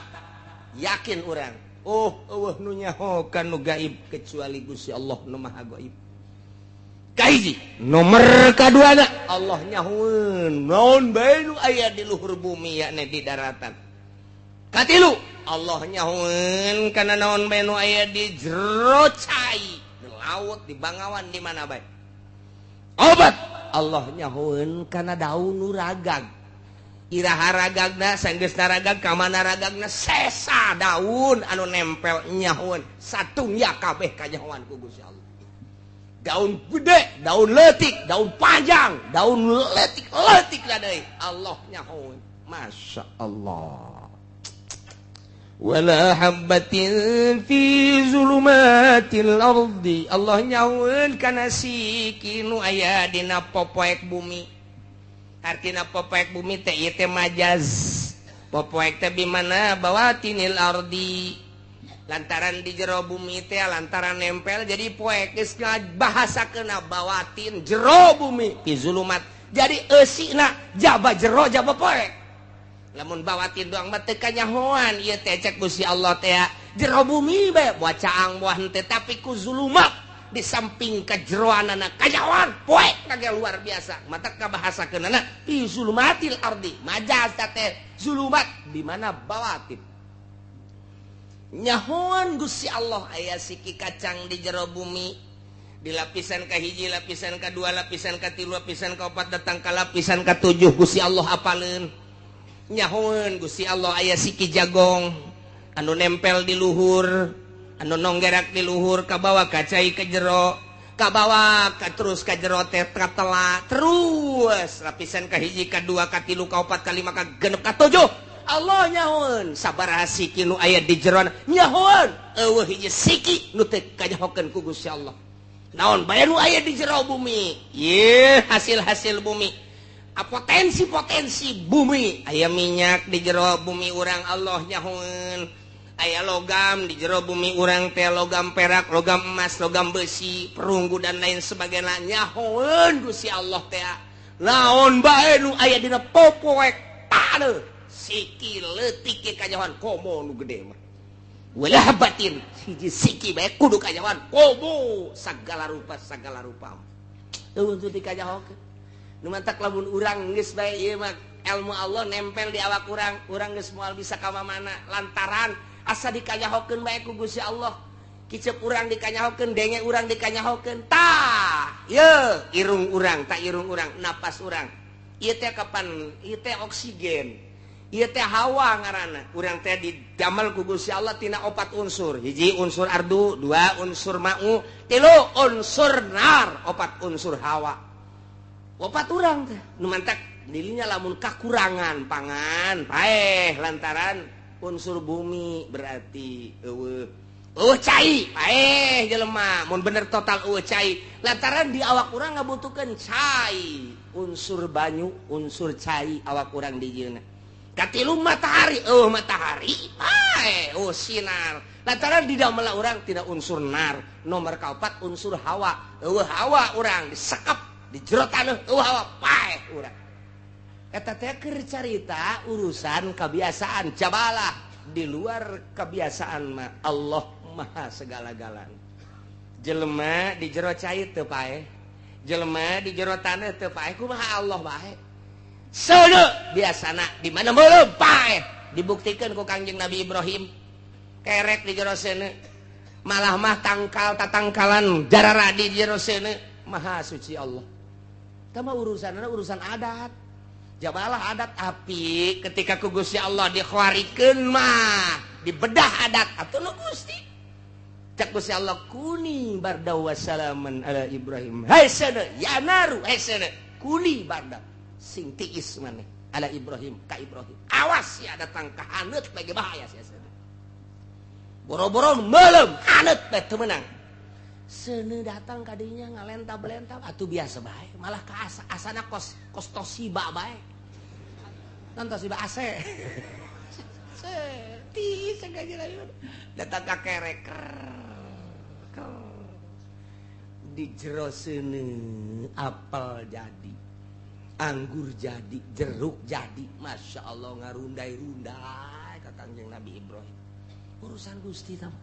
yakin urang, oh eueuh nu nyaho ka nu gaib kecuali Gusti Allah nu maha gaib. Kahiji nomor kaduana Allah nyahoeun naon bae nu aya di luhur bumi yakni di daratan. Katilu Allah nyahoeun kana naon bae nu aya di jero cai, di laut, di bangawan, di mana bae. Obat Allah nyahoeun kana daun nu ragag. Iraha ragagna, sanggeusna ragag, ka mana ragagna, sesa daun anu nempel nyahoeun satungya kabeh kanyahoan ku Gusti Allah. Daun gede, daun leutik, daun panjang, daun leutik-leutik deui Allah nyahoeun. Masya Allah. Wala habbatin fi zulumatil ardi, Allah nyahueun kana siki nu aya dina popoek bumi. Artina popoek bumi teh ieu teh majaz. Popoek teh di mana bawatinil ardi, lantaran di jero bumi teh lantaran nempel jadi poek, geus bahasakeuna bawatin jero bumi fi zulumat. Jadi eusina jaba jero jaba poek. Lamun bawatin doang mah teu kanyahoan ieu teh cek Gusti Allah teh jero bumi bae buah caang buah henteu, tapi ku zulumat di samping kajeroanana kanyahoan poek kage luar biasa. Mata kabahasakeunana fi zulumatil ardi, majaz teh zulumat di mana bawatin. Nyahoan Gusti Allah aya siki kacang di jero bumi, di lapisan kahiji, lapisan kadua, lapisan katilu, lapisan kaopat, datang ka lapisan katujuh Gusti Allah apaleun. Nyahoeun Gusti Allah aya siki jagong anu nempel di luhur, anu nonggerak di luhur, kabawa ka cai ka jero, kabawa ka terus ka jero teh katela terus lapisan kahiji, kadua, katilu, kaopat, kalima, kagenep, katujuh. Allah nyahoeun sabaraha siki nu aya di jero, nyahoeun eueuh hiji siki nu teu kanyahokeun ku Gusti Allah. Naon bae nu aya di jero bumi? Ye, hasil-hasil bumi. Potensi-potensi bumi. Aya minyak di jero bumi urang, Allah nyahoeun. Aya logam di jero bumi urang teh, logam perak, logam emas, logam besi, perunggu dan lain sebagainya, nyahoeun Gusti Allah teh. Naon bae nu aya dina popoek taneuh, siki leutik ge kanyahoan, komo nu gede mah. Wala habatin, hiji siki bae kudu kanyahoan, komo sagala rupa, sagala rupa. Eueuh teu dikanyahokeun. Nu mantak lamun urang geus bae ieu mah ilmu Allah nempel di awak urang, urang geus moal bisa ka mana lantaran asa dikanyahokeun bae ku Gusti Allah. Kicep urang dikanyahokeun, denge urang dikanyahokeun. Tah, ye irung urang, tah irung urang, napas urang. Ieu teh kapan? Ieu teh oksigen. Ieu teh hawa ngaranna. Urang teh didamel ku Gusti Allah tina opat unsur. Hiji unsur ardu, dua unsur ma'u, tilu unsur nar, opat unsur hawa. Opat urang teh. Nu mantak dirinya lamun kakurangan pangan, paeh lantaran unsur bumi berarti eueuh. Eueuh cai, paeh jelema. Mun bener total eueuh cai, lantaran di awak urang ngabutuhkeun cai, unsur banyu, unsur cai awak urang dijieunna. Katilu matahari, eueuh matahari, paeh, eueuh sinar. Lantaran di damel urang tidak unsur nar. Nomor kaopat unsur hawa, eueuh hawa urang disekep di jero taneuh, eueuh hawa paeh urang. Eta teh keur carita urusan kebiasaan jabalah, di luar kebiasaan mah Allah maha segala-galana. Jelema di jero cai teu paeh, jelema di jero taneuh teu paeh, kumaha Allah bae. Seuneu biasana di mana meuleum paeh, dibuktikan ku Kangjeng Nabi Ibrahim kerek di jero seuneu, malah mah tangkal tatangkalan jararadi di jero seuneu, maha suci Allah. Tah mah urusanna urusan adat. Jabalah adat api ketika ku Gusti Allah dikhawarikeun mah dibedah adat atuh nu Gusti. Cak Gusti Allah kuni barda wassalaman ala Ibrahim. Hai seuneu ya naru, hai seuneu kuni barda sing tiis maneh ala Ibrahim ka Ibrahim. Awas ya datang ka haneut bae bahaya sia seuneu. Boro-boro meuleum haneut bae teu meunang. Seuneu datang ka dinya ngalentab-lentab atuh biasa bae, malah ka asa asana kos kos Toshiba bae. Non Toshiba AC. Tiis sengaja datang ka kerek. Di jero seuneu apel jadi, anggur jadi, jeruk jadi, masya Allah ngarundai-rundai ka Kangjeng Nabi Ibrahim. Urusan Gusti tah.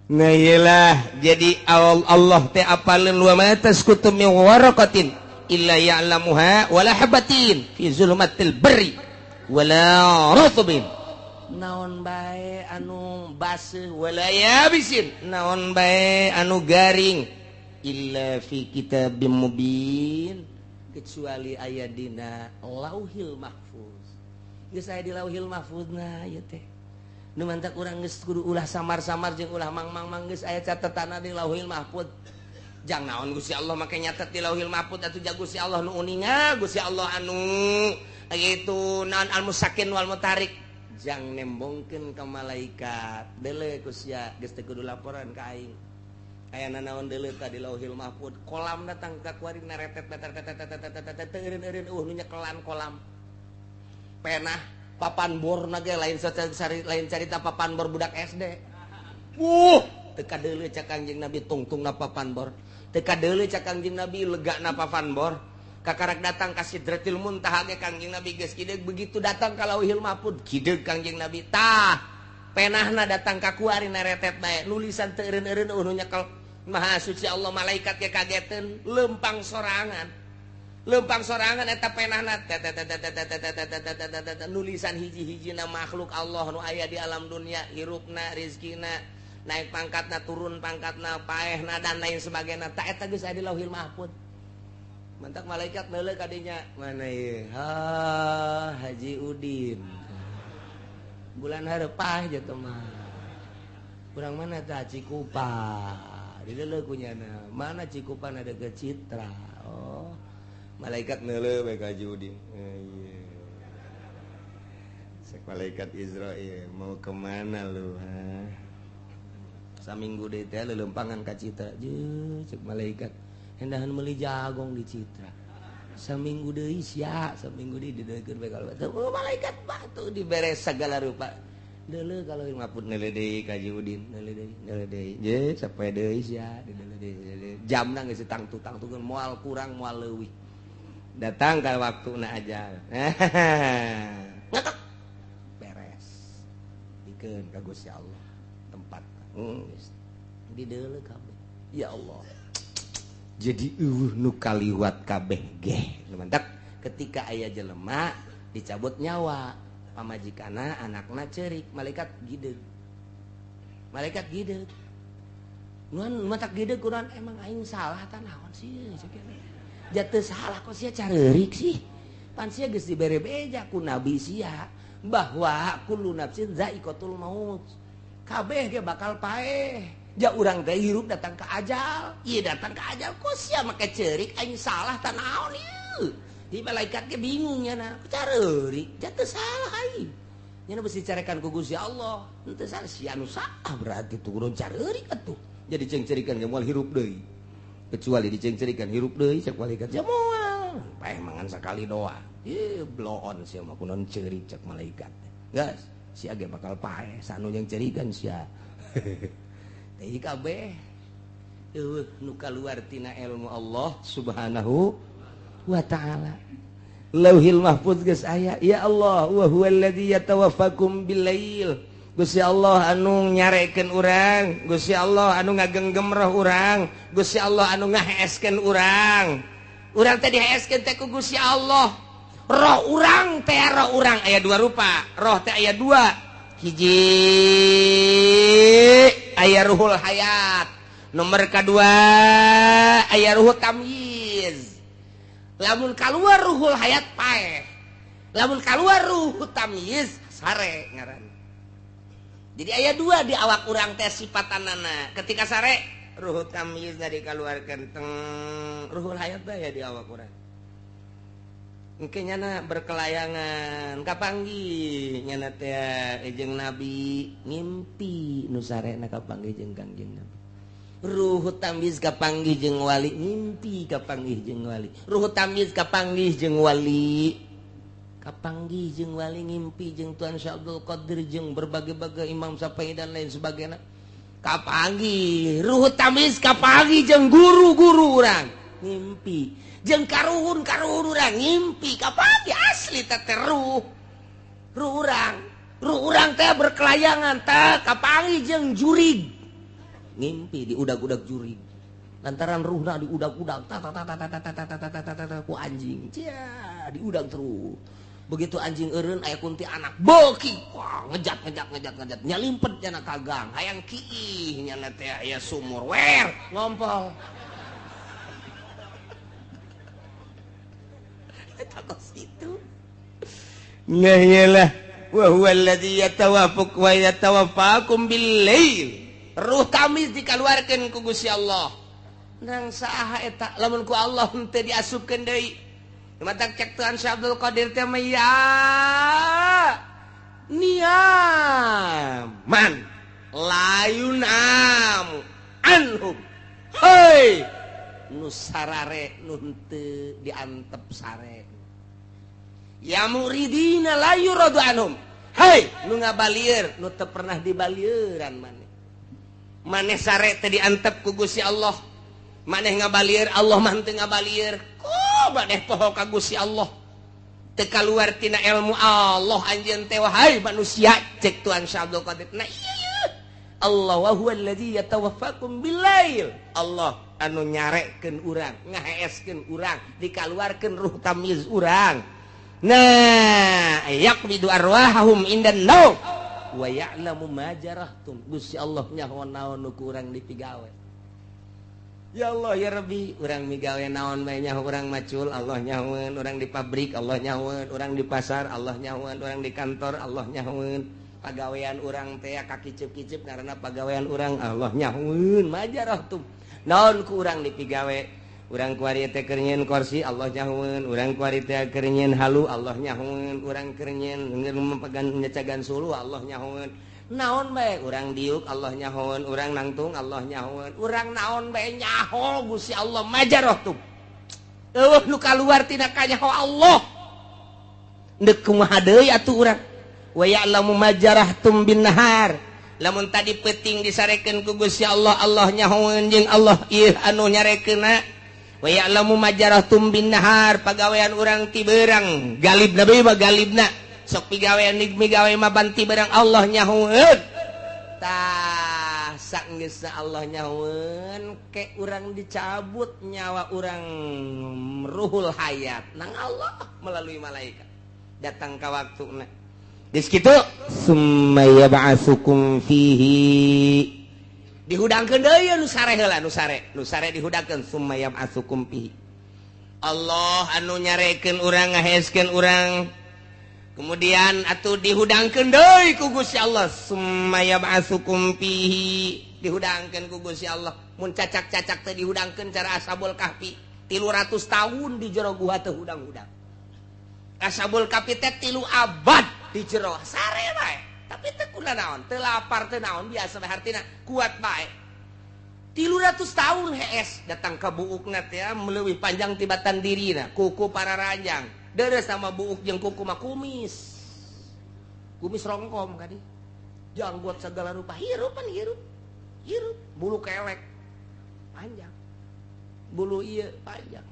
Nah iyalah, jadi Allah teh apaleun wa ma tasqutu min waraqatin illa ya'lamuha wala habatin fi zulumatil barri wala rutbin. Naon bae anu baseuh wala yabisin, naon bae anu garing illa fi kitabim mubin, kecuali aya dina Lauhil Mahfuz. Geus aya di Lauhil Mahfuzna ieu teh. Nu mantak urang geus kudu ulah samar-samar jeung ulah mang-mang-mang, geus aya catetanna di Lauhil Mahfuz. Jang naon Gusti Allah make nyatet di Lauhil Mahfuz atuh ja Gusti Allah nu uninga, Gusti Allah anu kitu naon al-musakin wal mutarik. Jang nembongkeun ka malaikat, deuleu ku sia geus teu kudu laporan ka aing. Aya nanaon deuleu ka di Lauhil Mahfuz, kolam datang ka kuari naretet teu eureun-eureun eueuh nu nyekelan kolam. Penah papan bor na ge lain lain carita papan bor budak SD. Teu kadeuleu cak Kangjeng Nabi tungtungna papan bor. Teu kadeuleu cak Kangjeng Nabi legana papan bor. Kakarak datang ka Sidratil Muntaha ge Kangjeng Nabi geus kideug, begitu datang ka Lauhil Mahfuz kideug Kangjeng Nabi. Tah, penahna datang ka kuari naretet bae, nulisan teu eureun-eureun eueuh nu nyekel. Maha suci Allah, malaikat ge kageteun, lempang sorangan. Lempang sorangan eta penahna nulisan hiji-hijina makhluk Allah nu aya di alam dunia, hirupna, rezekina, naik pangkatna, turun pangkatna, paehna dan lain sebagainya. Ta eta geus aya di Lauhil Mahfuz. Mantak malaikat neuleuh ka dinya, mana ieu? Ha, Haji Udin. Bulan hareup pah teh mah. Urang mana tah Cikupa? Dideuleuh ku nyana. Mana Cikupa na deukeut Citra. Oh. Malaikat neuleuh bae ka Haji Udin. Iya. Sek malaikat Israil mau kemana lu? Ha? Saminggu deui teh leuleumpangan ka Citra. Jeuh cek malaikat. Hendahan meuli jagong di Citra. Saminggu deui sia, saminggu deui dideulkeun bae kalau. Oh, malaikat batu dibere segala rupa. Deuleu kalau maput neuleuh deui ka Haji Udin, neuleuh deui, neuleuh deui. Ye, sapoe deui sia, dideuleuh deui. Jamna geus tangtu-tangtukeun moal kurang moal leuwih. Datang ka waktuna ajal. Ngetok. Beres. Dikeun ka Gusti Allah tempat. Geus dideuleu kabeh. Ya Allah. Jadi eueuh nu kaliwat kabeh geh. Mantak ketika aya jelema dicabut nyawa, pamajikana anakna ceurik, malaikat gideg. Malaikat gideg. Nuan matak gideg kuran emang aing salah ta naon sih cek. Jatuh salah kok sia careurik sih. Pan sia geus dibere beja ku nabi sia bahwa kullu nafsin zaiqatul maut. Kabeh ge bakal paeh. Ja urang teh hirup datang ke ajal. Ieu datang ke ajal kok sia make ceurik aing salah ta naon ieu. Di malaikat ge bingung nya careurik jatuh salah aing. Nya besi carekan ku Gusti Allah. Henteu salah sia nu salah berarti turun careurik atuh. Jadi cengcerikan ge moal hirup deui. Kecuali dicengcerikan hirup deui cek malaikat sia moal. Paeh mangan sakali doa. Ieu bloon sia mah kunaon ceurik cek malaikat. Geus sia ge bakal paeh sanu yang cerikan sia. Teh kabeh eueuh nu kaluar tina ilmu Allah Subhanahu wa ta'ala. Lauhil mahfuz geus aya, ya Allah wa huwallazi yatawaffakum billail. Gusti Allah anu nyarekeun urang, Gusti Allah anu ngagenggem roh urang, Gusti Allah anu ngaheeskeun urang. Urang teh diheeskeun teh ku Gusti Allah. Roh urang teh roh urang aya dua rupa. Roh teh aya dua. Hiji aya ruhul hayat, nomor kedua aya ruhul tamyiz. Lamun kaluar ruhul hayat paeh, lamun kaluar ruhul tamyiz sare ngaran. Jadi aya dua di awak urang teh sifatanana. Ketika sare ruhul tamyiz dikaluarkeun teng ruhul hayat bae di awak urang. Engke nyana berkelayangan kapanggih nyana teh jeung nabi ngimpi nu sarena kapanggih jeung Kangjeng Nabi. Ruh tamyiz kapanggih jeung wali ngimpi kapanggih jeung wali. Ruh tamyiz kapanggih jeung wali. Kapanggih jeung wali ngimpi jeung Tuan Syekh Abdul Qadir jeung berbagai-bagai Imam Syafi'i dan lain sebagainya. Kapanggih ruh tamyiz kapanggih jeung guru-guru urang ngimpi. Jeung karuhun-karuhun urang ngimpi kapanggih asli teh ruh. Ruh urang, ruh urang teh berkelayangan teh kapanggih jeung jurig. Ngimpi di udag-udag jurig. Lantaran ruhna di udag-udag ta ta ta ta ta ta ta ta ta ta ta ku anjing. Cia, diudag terus. Begitu anjing eureun aya kunti anak beuki, wah ngejat ngejat ngejat ngejat nyalimpet nyana ka gang, hayang kiih nyana teh aya sumur wer ngompol. Eta kos kitu. Nah iyalah wa huwa alladzi yatawaffaq wa yatawaffakum bil-lail. Ruh tamyiz dikaluarkeun ku Gusti Allah. Nang saha eta lamun ku Allah henteu diasupkeun deui. Matak cek Tuhan Syekh Abdul Qadir teh mah ya niaman layunam anhum. Hei nu sarare nu henteu diantep sare. Ya muridina la yuradu anhum. Hei nu ngabalieur nu teu pernah dibalieuran maneh. Maneh sare teh diantep ku Gusti Allah. Maneh ngabalieur Allah mah henteu ngabalieur. Ku maneh poho ka Gusti Allah. Teu kaluar tina ilmu Allah anjeun teh wahai manusia cek Tuhan Syekh Abdul Qadir. Nah ieu Allah wa huwa allazi yatawaffakum billail. Allah anu nyarekeun urang, ngaheeskeun urang, dikaluarkeun ruh tamyiz urang. Nah, yaqbidu arwahahum indan naum wa ya'lamu ma jarahtum. Gusti Allah nyaho naon nu ku urang dipigawe. Ya Allah ya Rabbi, urang migawe naon bae nyaho urang macul Allah nyahoeun, urang di pabrik Allah nyahoeun, urang di pasar Allah nyahoeun, urang di kantor Allah nyahoeun. Pagawean urang teh kakicip-kicip karena pagawean urang Allah nyahoeun. Majarahtum. Naon ku urang dipigawe? Urang kuari teh keur nyieun kursi Allah nyahoeun, urang kuari teh keur nyieun halu Allah nyahoeun, urang keur nyieun nyecagan suluh Allah nyahoeun. Naon bae urang diuk Allah nyahoeun, urang nangtung Allah nyahoeun, urang naon bae nyaho Gusti Allah majaroh tuh. Eueuh nu kaluar tina kanyaho Allah. Deuk kumaha deui atuh urang? Wa ya'lamu majarahtum bin nahar. Lamun tadi peuting disarekeun ku Gusti Allah, Allah nyahoeun jeung Allah ieu anu nyarekeunna. Wa ya'lamu majarahtum bin nahar, pagawean urang ti beurang, galibna bae mah galibna. Sok pigawean migawe mah banti barang Allah nyahoeun. Tah sanggeusna Allah nyahoeun ke urang dicabut nyawa urang ruhul hayat nang Allah melalui malaikat. Datang ka waktuna. Geus kitu summa yab'atsukum fihi. Dihudangkeun deui nu sare heula nu sare dihudangkeun summa yab'atsukum fihi. Allah anu nyarekeun urang ngaheskeun urang. Kemudian atuh dihudangkeun deui ku Gusti Allah summa yab'atsukum fihi, dihudangkeun ku Gusti Allah. Mun cacak-cacak teh dihudangkeun cara Ashabul Kahfi 300 tahun di jero gua teh hudang-hudang. Ashabul Kahfi teh 3 abad di jero sare bae, tapi teu kunanaon, teu lapar teu naon, biasa bae hartina kuat bae. 300 tahun hees datang ka buukna teh leuwih panjang tibatan dirina, kuku pararanjang. Deres sama buuk jeung kuku mah kumis. Kumis rongkom kadi. Janggot segala rupa, hirup pan hirup. Hirup, bulu kelek panjang. Bulu ieu panjang.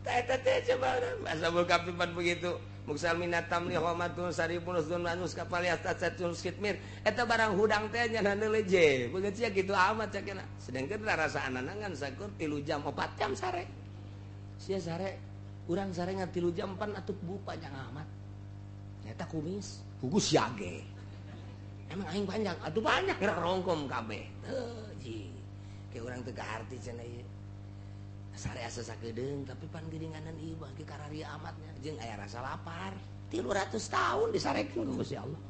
Teh teh coba Ashabul Kahfi pan begitu. Muksal minatam li homatun saripun usdun manus kapal yastasatun skitmir. Eta barang hudang teh nya leje. Begitu sia kitu amat cakena. Sedangkan rasa anangan sakur 3 jam 4 jam sare. Sia sare urang sare ngan 3 jam pan atuh buuk panjang amat. Eta kumis, kugus yage. Emang aing panjang, atuh panjang gerak rongkom kabeh. Teu ji. Ke urang teu kaharti cenah ieu. Sare asa sakedeung tapi pan geuninganan ieu bagi kararia amatnya jeung aya rasa lapar. 300 tahun disarekeun ku Gusti Allah.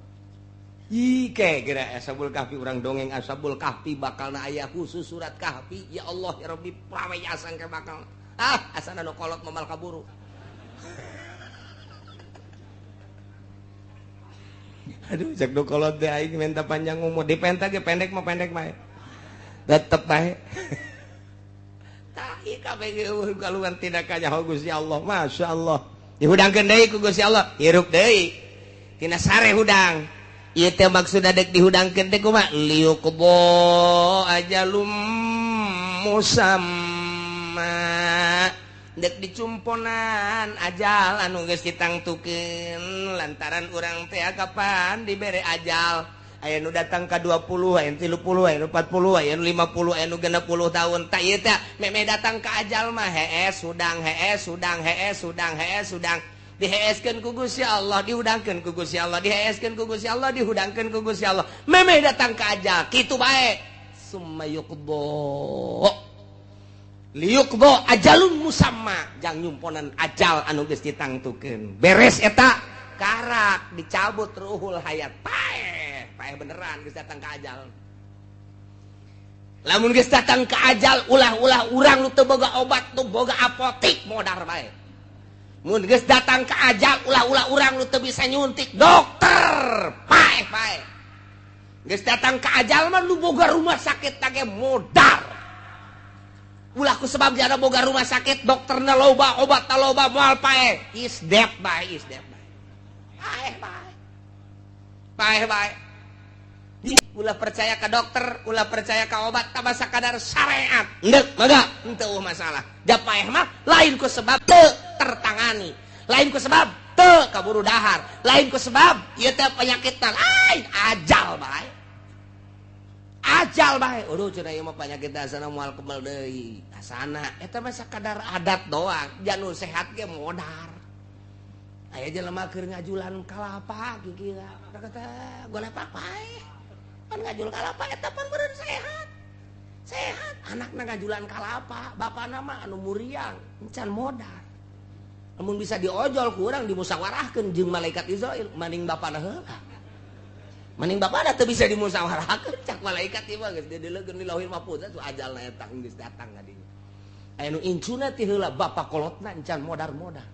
Ih ke geura Ashabul Kahfi urang dongeng Ashabul Kahfi bakalna aya khusus surat Kahfi. Ya Allah ya Rabbi prawe asang ke bakal. Ah asana nu kolot momal kaburu. Aduh cek nu kolot teh aing minta panjang umur dipenta ge pendek mah pendek bae. Tetep bae. Kaluar tidak kanyaho Gusti Allah, Masya Allah. Dihudangkeun deui ku Gusti Allah, hirup deui. Tina sare hudang. Ieu teh maksudna deuk dihudangkeun teh kumaha? Liyuqdo ajalum musamma. Deuk dicumponan ajal anu geus ditangtukeun lantaran urang teh kapan dibere ajal. Aya nu datang ka 20, aya nu 30, aya nu 40, aya nu 50, aya nu 60 tahun. Tak ieu teh memeh datang ka ajal mah hees hudang hees hudang hees hudang hees hudang. Diheeskeun ku Gusti Allah, dihudangkeun ku Gusti Allah, diheeskeun ku Gusti Allah, dihudangkeun ku Gusti Allah. Memeh datang ka ajal kitu bae. Summa yuqdo. Liyuqdo ajalun musamma, jang nyumponan ajal anu geus ditangtukeun. Beres eta karak dicabut ruhul hayat. Paeh. Paeh beneran geus datang ka ajal. Lamun geus datang ka ajal ulah-ulah urang nu teu boga obat, nu boga apotik modar bae. Mun geus datang ka ajal ulah-ulah urang nu teu bisa nyuntik dokter, paeh bae. Geus datang ka ajal mah nu boga rumah sakit tage modar. Ulah ku sebab jana boga rumah sakit dokterna loba, obatna loba moal paeh. Is dead bae, is dead bae. Paeh bae. Paeh bae. Ulah percaya ke dokter, ulah percaya ke obat, tambah sakadar syariat. Ndek, mangga, henteu masalah. Da paeh mah lain ku sebab teu tertangani, lain ku sebab teu kaburu dahar, lain ku sebab ieu teh penyakit lain ajal bae. Ajal bae. Aduh cenah ieu mah penyakit asana moal kebal deui. Asana eta mah sakadar adat doang, janu sehat ge modar. Aya jelema keur ngajulan kalapa kikira. Kata golepak paeh. Pan ngajul kalapa eta pan beureun sehat. Sehat anakna ngajulan kalapa, bapana mah anu muriang, encan modar. Lamun bisa diojol ku urang dimusawarahkeun jeung malaikat Israil, maning bapana heula. Maning bapana teu bisa dimusawarahkeun cak malaikat ieu mah geus dideleukeun di Lauhil Mahfuz atuh ajalna eta geus datang ka dinya. Aya nu incuna ti heula bapa kolotna encan modar-modar.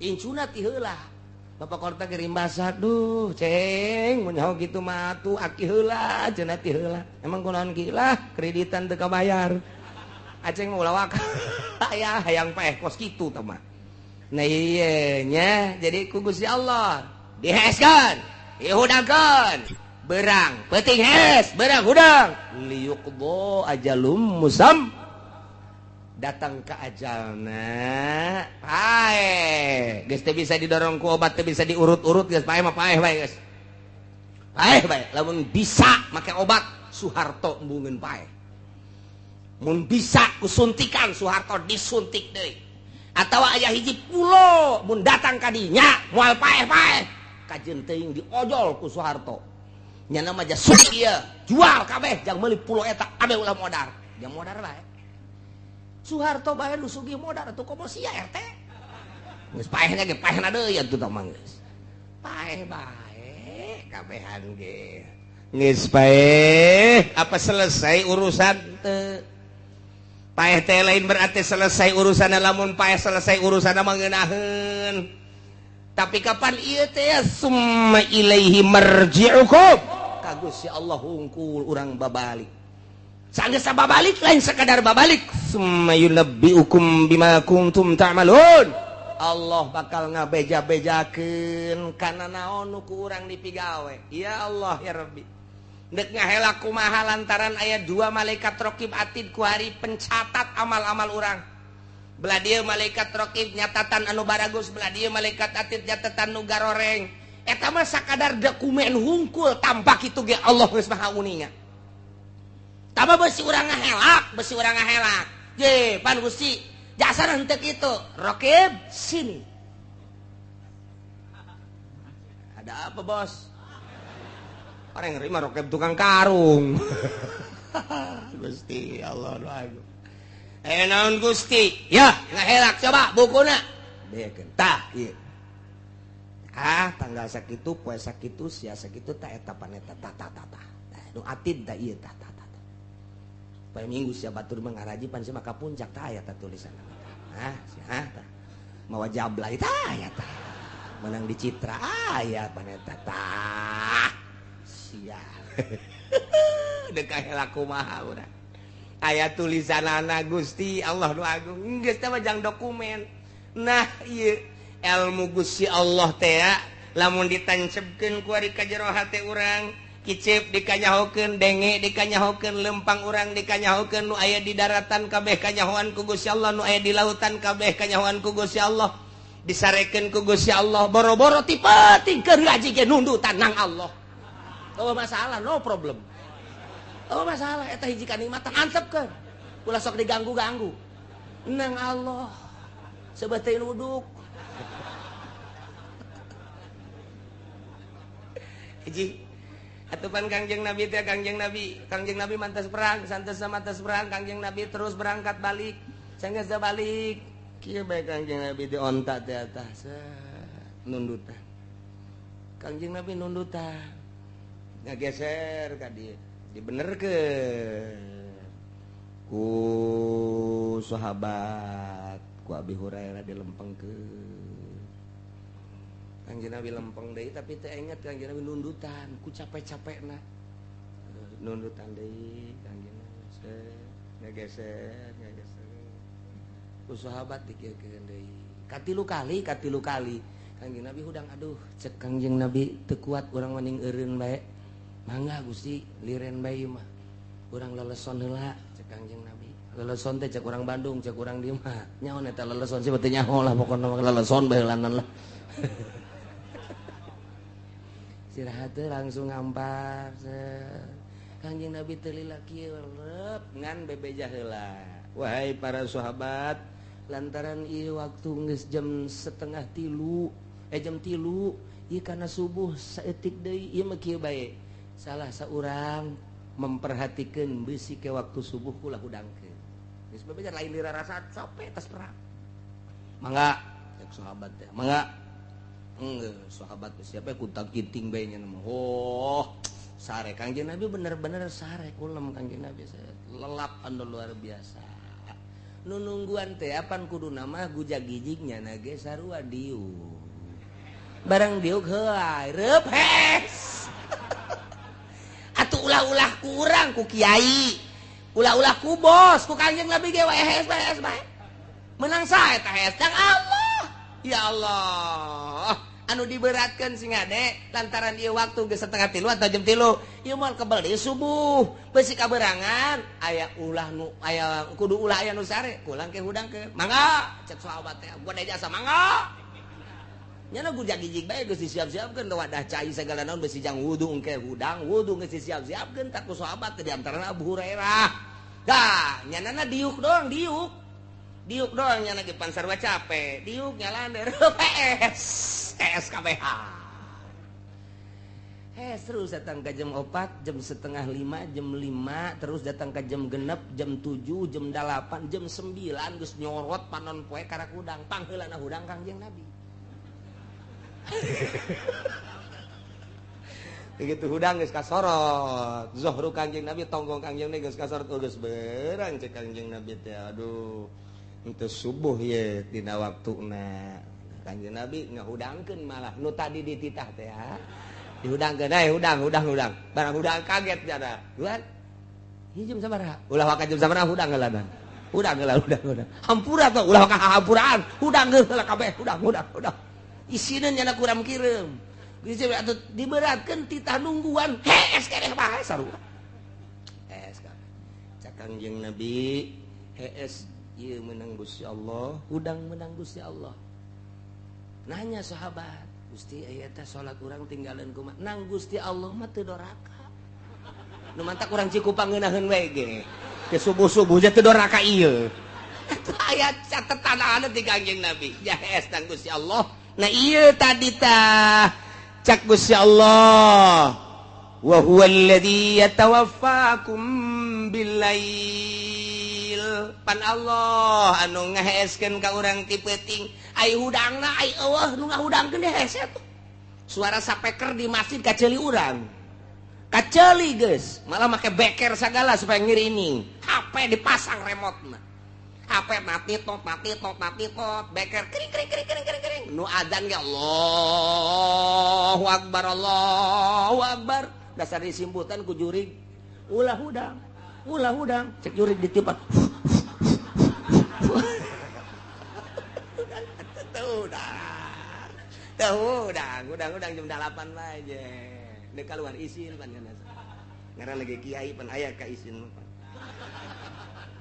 Incuna ti heula. Bapak Korta gerimbasa duh ceng mun nyaho kitu mah atuh aki heula cenah ti heula. Emang kunaon ki lah kreditan teu kabayar. Aceng mah ulah waka. Aya hayang paeh kos kitu tah mah. Nah ieu nya jadi ku Gusti Allah diheskeun, dihudangkeun. Berang peuting hes, berang hudang. Liyuqdo ajalum musam. Datang ke ajalna paeh geus teu bisa didorong ku obat, teu bisa diurut-urut geus paeh mah paeh bae geus. Paeh bae lamun bisa make obat Soeharto embungeun paeh. Mun bisa ku suntikan Soeharto disuntik deui. Atawa aya hiji pulo mun datang ka dinya moal paeh-paeh. Kajeun teuing diojol ku Soeharto. Nyana mah jasuk ieu, jual kabeh jang meuli pulo eta kabeh ulah modar. Jang modar bae. Soeharto bae nu sugih modar atuh komo sia RT. Geus paehna ge paehna deui atuh tah mah geus. Paeh bae kabehan ge. Geus paeh, apa selesai urusan teu? Paeh teh lain berarti selesai urusan, lamun paeh selesai urusan mah ngeunaheun. Tapi kapan ieu teh summa ilaihi marji'ukum. Ka Gusti Allah hungkul urang babalik. Sanggeus babalik lain sekadar babalik, summa yunabbiukum bima kuntum ta'malun. Allah bakal ngabeja-bejakeun kana naon nu ku urang dipigawe. Ya Allah ya Rabbi. Deuk ngahela kumaha lantaran aya dua malaikat raqib atid ku hari pencatat amal-amal urang. Belah dieu malaikat raqib nyatatan anu baragus, belah dieu malaikat atid nyatatan nu garoreng. Eta mah sakadar dokumen hungkul tanpa kitu ge Allah geus maha uninga. Tama besi urang ngahelak, besi urang ngahelak. Je, pan Gusti, jasa henteu kitu. Raqib sini. Ada apa, Bos? Orang yang nerima raqib tukang karung. Gusti Allah agung. Eh naon Gusti? Ya, ngahelak coba bukuna. Bekeun tah ieu. Ah, tanggal sakitu, poe sakitu, sia sakitu tah eta paneta tah tah tah tah. Nu atid tah ieu tah tah. Poe Minggu sia batur mangaraji pan sia maka puncak tah aya tah tulisanna. Hah, sia tah. Mawa jablay tah aya tah. Menang di Citra aya paneta tah. Sia. Deuk kahela kumaha urang. Aya tulisanana Gusti Allah nu agung. Geus teh mah jang dokumen. Nah, ieu ilmu Gusti Allah teh lamun ditancepkeun ku ari ka jero hate urang. Kicip dikanyahokeun, denge dikanyahokeun, lempang urang dikanyahokeun, nu aya di daratan kabeh kanyahoan ku Gusti Allah, nu aya di lautan kabeh kanyahoan ku Gusti Allah, disarekeun ku Gusti Allah, boro-boro ti peuting keur ngaji ge nundutan nang Allah. Oh masalah, no problem. Oh masalah eta hiji kanikmatan antepkeun. Ulah sok diganggu-ganggu. Nang Allah. Sebetulna uduk. Hiji atupan Kangjeng Nabi teh Kangjeng Nabi mantas perang, santos mantas perang, Kangjeng Nabi terus berangkat balik. Sanggeus balik, kieu bae Kangjeng Nabi di onta teh atas nundutan. Kangjeng Nabi nundutan. Ngageser ka dieu, dibenerkeun ku sahabat, ku Abi Hurairah dilempengkeun. Kangjeng Nabi lempeng deui tapi teu inget Kangjeng Nabi nundutan ku capek-capekna. Nundutan deui Kangjeng Nabi ngageser, ngageser. Ku sahabat dikieukeun deui. Katilu kali Kangjeng Nabi hudang aduh cek Kangjeng Nabi teu kuat urang mending eureun bae. Mangga Gusti liren bae mah. Urang leleson heula cek Kangjeng Nabi. Leleson teh cek urang Bandung, cek urang dieu mah. Nyaho eta leleson sih teu nyaho lah pokona mah leleson bae heulanan lah. Istirahat langsung ngampar. Kangjeng Nabi teu lila kieu leup ngan bebeja heula. Wahai para sahabat, lantaran ieu waktu geus jam 2:30, jam 3, ieu kana subuh saeutik deui ieu mah kieu bae. Salah saurang memperhatikeun bisi ke waktu subuh ulah hudangkeun. Geus bebeja lain dirarasa capek tas perang. Mangga cek sahabat teh, mangga. Enggak, sahabat siapa kutak kiting bae nya mah. Oh, sare Kangjeng Nabi bener-bener sare kulem Kangjeng Nabi lelap anu luar biasa. Nu nungguan teh apan kuduna mah gujag-gijignya na ge sarua dieu. Barang diuk heula reup hes. Atuh ulah-ulah ku urang ku kiai. Ulah-ulah ku bos, ku Kangjeng Nabi ge wae hees bae hees bae. Menang sae tah hees tang Allah. Ya Allah. Anu diberatkan sing ade lantaran ieu waktu geus 2:30 atau jam 3. Ieu moal kebel deui subuh. Beusi kaberangan aya ulah nu aya kudu ulah aya nu sare, kulang ke hudang ke. Mangga cek sahabat teh, gua jasa mangga. Nyana gujak gijig bae geus disiap-siapkeun wadah cai sagala naon beusi jang wudu engke hudang, wudu geus disiap-siapkeun tak ku sahabat teh di antarana Abu Hurairah. Dah, nyanana diuk doang, diuk. Diuk doang nyana ge pan sarua capek, diuk nyalander PS, SKBH. Hes terus datang ke jam 4, jam 4:30, jam 5, terus datang ke jam 6, jam 7, jam 8, jam 9 geus nyorot panon poe karak hudang, pangheulana hudang Kangjeng Nabi. Begitu hudang geus kasorot, zuhru Kangjeng Nabi tonggong Kangjeng Nabi geus kasorot geus berang cek Kangjeng Nabi teh aduh henteu subuh ye dina waktuna. Kangjeng Nabi ngahudangkeun malah nu tadi dititah teh ya. Dihudangkeun eh hudang hudang hudang. Barang hudang kaget jada. Duan. Hiji jam sabaraha? Ulah waka jam sabaraha hudang heula. Hudang heula hudang hudang. Hampura tuh ulah waka hampuraan. Hudang heula kabeh hudang hudang hudang. Isina nyana kurang kirim. Geus atuh diberatkeun titah nungguan. Hees keneh bae sarua. Hees kabeh. Cak Kangjeng Nabi, hees ieu meunang Gusti Allah, hudang meunang Gusti Allah. Nanya sahabat, Gusti aya teh salat urang tinggalan kumaha? Nang Gusti Allah mah teu doraka. Nu mantak urang Cikupang ngeunaheun we ge. Ke subuh-subuh teh teu doraka ieu. Eta aya catetan anu ti Kangjeng Nabi. Ya hees nang Gusti Allah. Nah iya tadi tah cak Gusti Allah wa huwallazi yatawaffakum billail pan Allah anu ngaheeskeun ka urang ti peuting ai hudangna ai eueuh nu ngahudangkeun hese tuh suara sapeker di masjid kaceuli urang kaceuli geus malah make beker sagala supaya ngirining HP dipasang remote-na HP mati tot mati tot mati tot beker kering kering kering kering kering kering nu adzan ge Allahu akbar Allahu akbar dasar disimputan ku jurig ulah hudang cek jurig ditipan teu hudang hudang hudang jam 8 bae je deuk kaluar isin pan ngaran lagi kiai pan aya ka isin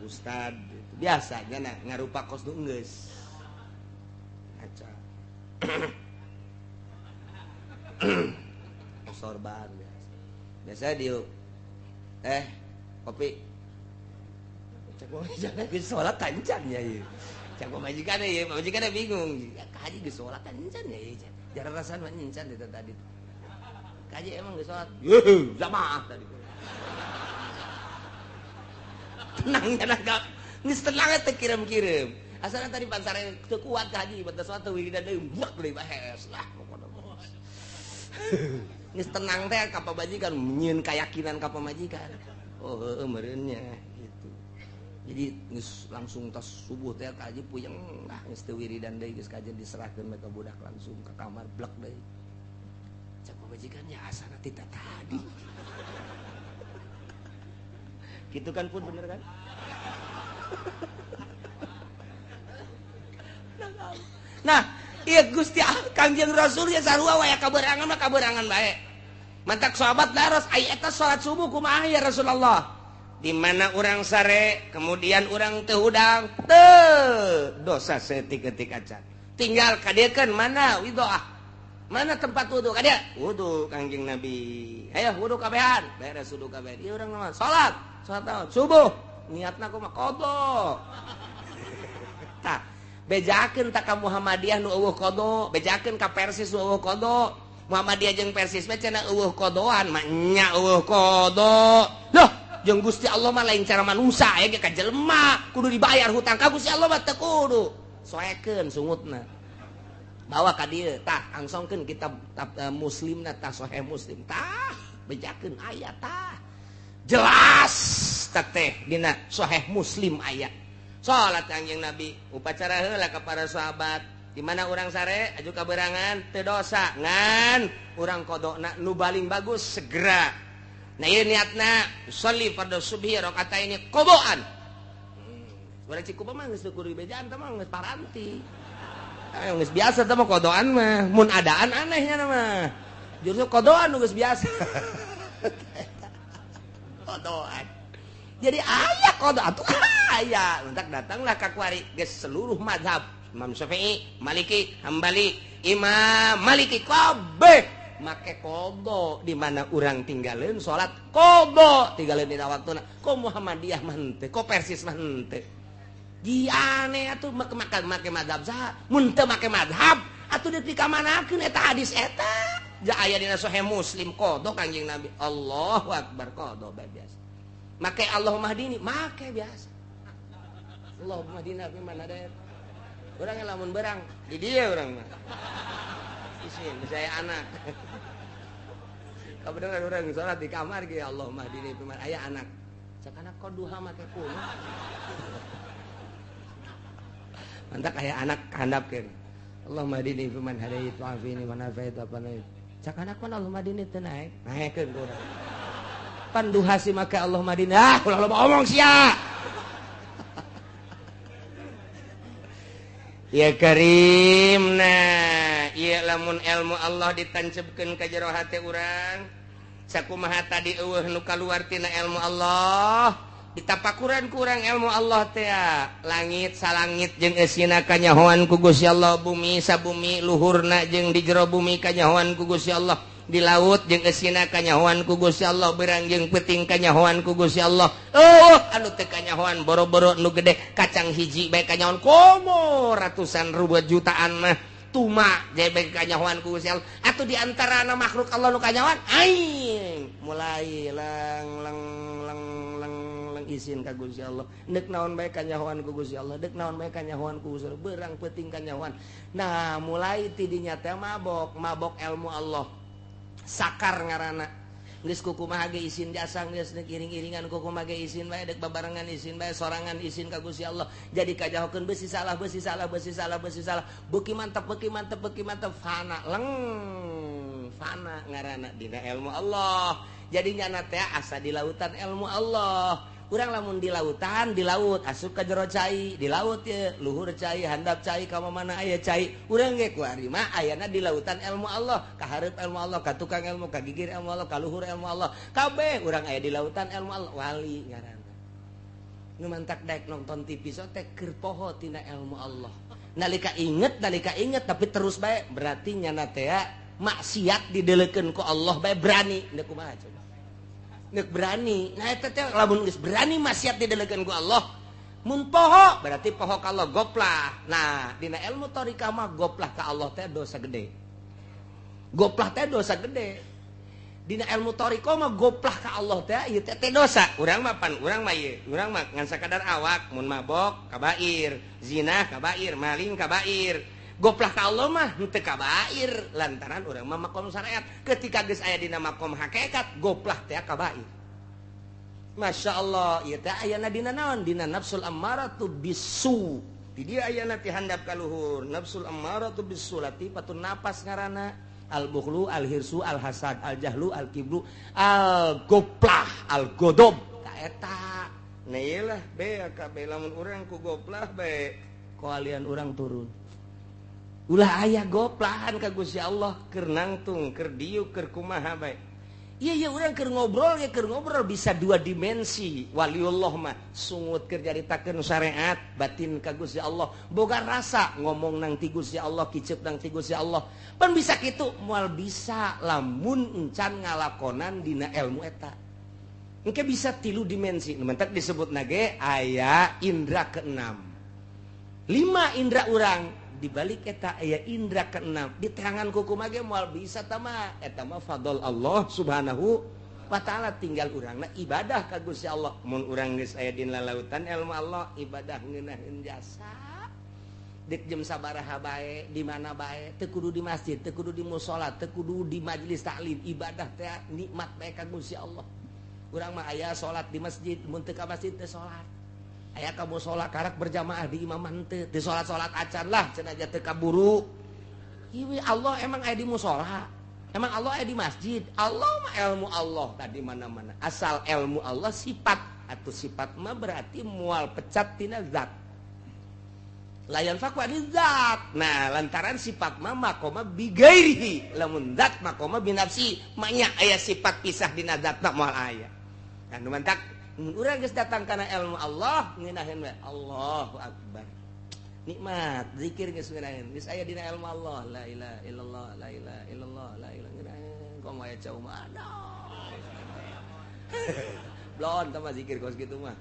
ustad biasa nyana ngarupa kos nu geus aca sorban biasa biasa dieu kopi cek majikan geus salat tancan ya ieu cek majikan ieu majikan bingung ka haji geus salat tancan ya ieu jarang rasaan mah encan eta tadi ka haji emang geus salat yeuh jamaah tadi tenang nyana geus tenang teh kirim-kirim asalna tadi pansare teu kuat ka haji batas salat wiridan deui buak deui bahes lah pokona geus tenang teh ka pamajikan nyieun kayakinan ka pamajikan oh heueuh meureun nya gitu jadi geus langsung tas subuh teh ka haji puyeng lah geus teu wiridan deui geus kajen diserahkeun ka budak langsung ka kamar blek deui cak pamajikan nya asana ti tadi gitu kan pun bener kan? Nah, iya Gusti Kangjeng Rasul ya sarua wae kaberangan mah kaberangan bae. Mantak sahabat daros ai eta salat subuh kumaha ya Rasulullah? Di mana urang sare, kemudian urang teu hudang, teu dosa saeutik-eutik acan. Tinggal kadiekeun mana widoah? Mana tempat wudu kadia? Wudu Kangjeng Nabi. Ayo wudu kabehan, beres wudu kabehan. Ieu urang mah salat. Salat naon? Subuh. Niatna kumaha? Qadha. Tah, bejakeun ta ka Muhammadiyah nu eueuh qadha, bejakeun ka Persis nu eueuh qadha. Muhammadiyah jeung Persis mah cenah eueuh qadhaan, mah nya eueuh qadha. Loh, jeung Gusti Allah mah lain cara manusia aya ge ka jelema, kudu dibayar hutang ka Gusti Allah mah teu kudu. Soekeun sungutna. Bawa ka dieu, tah angsongkeun kitab Muslimna tah Sahih Muslim. Tah, bejakeun aya tah. Jelas teh dina Sahih Muslim aya. Salat Kangjeng Nabi, upacara heula ka para sahabat. Di mana urang sare aju kaberangan teu dosa ngan urang qodona nu paling bagus segera. Nah ieu niatna sholli fardhu subhi rakaataini qodaan. Urang Cikupa mah geus kudu dibejaan teh mah geus paranti. Geus biasa teh mah qodoan mah, mun adaan anehnya mah. Justru qodoan nu geus biasa. Qodoan. Jadi aya qodoan tuh aya. Entak datanglah ka kuari geus seluruh mazhab Imam Syafi'i, Maliki, Hambali, Imam Maliki kabeh make qodho di mana urang tinggalin salat qodho tinggalin dina waktuna. Ko Muhammadiyah mah henteu, ko Persis mah henteu. Ji aneh atuh make mazhab saha? Mun teu make mazhab atuh dipikamanakeun eta hadis eta. Ja aya dina Sahih Muslim qodho Kangjeng Nabi. Allahu akbar qodho bae biasa. Make Allahumma hdini make biasa. Allahumma hdina fi man hadait. Urang lamun berang di dia urang mah. Isin saya anak. Kabeneran urang salat di kamar ge Allahumma hdini fi man aya anak. Cak anak kok duha make kuno. Mantak aya anak handapkeun. Allahumma hdini fi man hadait wa afini man afait apa naik. Cak anak mah Allahumma hdini teu naek. Naekeun urang. Pan duha si make Allahumma hdini. Ah, ulah loba omong sia. Ya Karim nah ieu lamun ilmu Allah ditancepkeun ka jero hate urang sakumaha tadi eueuh nu kaluar tina ilmu Allah ditapakuran ku urang ilmu Allah teh langit salangit jeung eusina kanyahoan ku Gusti Allah, bumi sabumi luhurna jeung di jero bumi kanyahoan ku Gusti Allah, di laut jeung eusina kanyahoan ku Gusti Allah, berang jeung peuting kanyahoan ku Gusti Allah. Oh anu teu kanyahoan boro-boro nu gede kacang hiji bae kanyahoan komo ratusan ribu jutaan mah tuma bae kanyahoan ku Gusti Allah. Atuh di antarana makhluk Allah nu kanyahoan aing mulai leng leng leng leng leng isin ka Gusti Allah. Deuk naon bae kanyahoan ku Gusti Allah, deuk naon bae kanyahoan ku Gusti Allah, berang peuting kanyahoan. Nah mulai ti dinya teh mabok, mabok ilmu Allah. Sakar ngaranna geus kukumaha ge isin jasa geus deuk iring-iringan kukumaha ge isin bae deuk babarengan isin bae sorangan isin ka Gusti Allah. Jadi kajahokeun beusi salah beusi salah beusi salah beusi salah beuki mantep beuki mantep beuki mantep fana leng fana ngaranna dina ilmu Allah. Jadi nyana teh asa di lautan ilmu Allah. Urang lamun di lautan di laut asup ka jero cai di laut ye luhur cai handap cai ka mana aya cai urang ge kuari mah ayana di lautan ilmu Allah, ka hareup ilmu Allah, ka tukang ilmu, ka gigir ilmu Allah, ka luhur ilmu Allah, kabeh urang aya di lautan ilmu Allah. Wali ngaranna nu mantak daek nonton TV so teh keur poho tina ilmu Allah. Nalika inget tapi terus bae berarti nyana teh maksiat didelekeun ku Allah bae berani deuk kumaha coba. Nek berani, nah eta teh lamun geus berani maksiat didelekeun ku Allah, mun poho berarti poho ka Allah goplah. Nah, dina ilmu thariqah mah goplah ka Allah teh dosa gede. Goplah teh dosa gede. Dina ilmu thariqah mah goplah ka Allah teh ieu teh dosa. Urang mah pan urang mah ieu, urang mah ngan sakadar awak mun mabok kabair, zina kabair, maling kabair. Goplah ka Allah mah henteu kabair lantaran urang mah makom syariat. Ketika geus aya dina makom hakikat goplah teh kabair. Masya Allah ieu teh ayana dina naon? Dina nafsul ammaratu bisu. Di dieu ayana ti handap ka luhur nafsul ammaratu bisu latifatun napas ngaranna al bukhlu al hirsu al hasad al jahlu al kibru al goplah al godob ka eta. Nah ieu lah be kabeh lamun urang ku goplah bae koalian urang turun. Ulah aya goplahan ka Gusti Allah keur nangtung, keur diuk, keur kumaha bae. Iya iya urang keur ngobrol ya keur ngobrol bisa dua dimensi. Waliullah mah sungut keur nyaritakeun syariat batin ka Gusti Allah. Boga rasa ngomong nang ti Gusti Allah, kicep nang ti Gusti Allah. Pan bisa kitu moal bisa lamun encan ngalakonan dina ilmu eta. Engke bisa tilu dimensi. Nu mentak disebutna ge aya indra keenam. Lima indra urang dibalik eta aya indra keenam di tangan kuku mage moal bisa tama eta mah fadl Allah subhanahu wa ta'ala. Tinggal urangna ibadah ka Gusti Allah. Mun urang geus aya dina lautan ilmu Allah ibadah ngeunaheun jasa dek jam sabaraha bae di mana bae teu kudu di masjid teu kudu di musala teu kudu di majelis taklim ibadah teh nikmat bae ka Gusti Allah. Urang mah aya salat di masjid mun teu ka masjid teu salat. Aya ka musala karak berjamaah di imam henteu, di salat-salat acan lah cenah teu kaburu. Ieu Allah emang aya di musala. Emang Allah aya di masjid. Allah mah ilmu Allah tadi mana-mana. Asal ilmu Allah sifat atau sifat mah berarti mual pecat tina zat. Layan fakwa di zat. Nah, lantaran sifat mah makoma bigairihi, lamun zat makoma binafsi, maknya aya sifat pisah dina zat mah moal aya. Nah, nu mantak urang geus datang kana ilmu Allah ngeunaheun we Allahu akbar. Nikmat zikir geus ngeunaheun, geus aya dina ilmu Allah, la ilaha illallah, la ilaha illallah, la ilaha ngeunaheun. Komo aya cau mah aduh. Blon tah mah zikir kos kitu mah.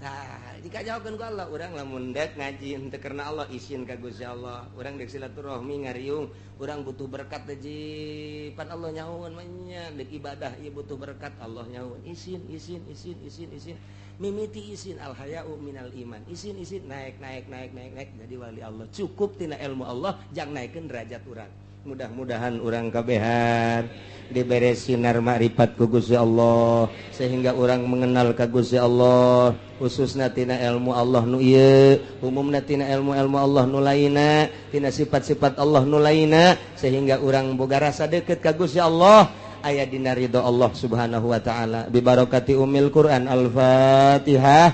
Nah, jika jawabkan ku Allah, urang lamun dek ngaji henteu karena Allah isin ka Gusti Allah, urang dek silaturahmi ngariung, urang butuh berkat teh pan Allah nyahoan mah nya dek ibadah ieu butuh berkat Allah nyahoan isin isin isin isin isin mimiti isin al haya'u minal iman isin isin naik naik naik naik naik jadi wali Allah cukup tina ilmu Allah jang naikeun derajat urang. Mudah-mudahan urang kabehan dibere sinar makrifat ku Gusti Allah sehingga urang mengenal ka Gusti Allah khususna tina ilmu Allah nu ieu umumna tina ilmu-ilmu Allah nu lainna tina sifat-sifat Allah nu lainna sehingga urang boga rasa deukeut ka Gusti Allah aya dina ridho Allah Subhanahu wa taala bi barakati ummil Quran. Al-Fatihah.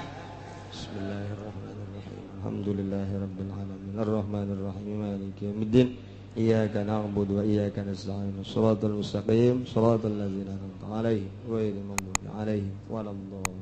Bismillahirrahmanirrahim. Alhamdulillahirabbil alamin arrahmanirrahim maliki yaumiddin. Iyyaka na'budu wa iyyaka nasta'in. Shiratal mustaqim, shiratal ladzina an'amta 'alaihim ghairil maghdubi 'alaihim waladdallin.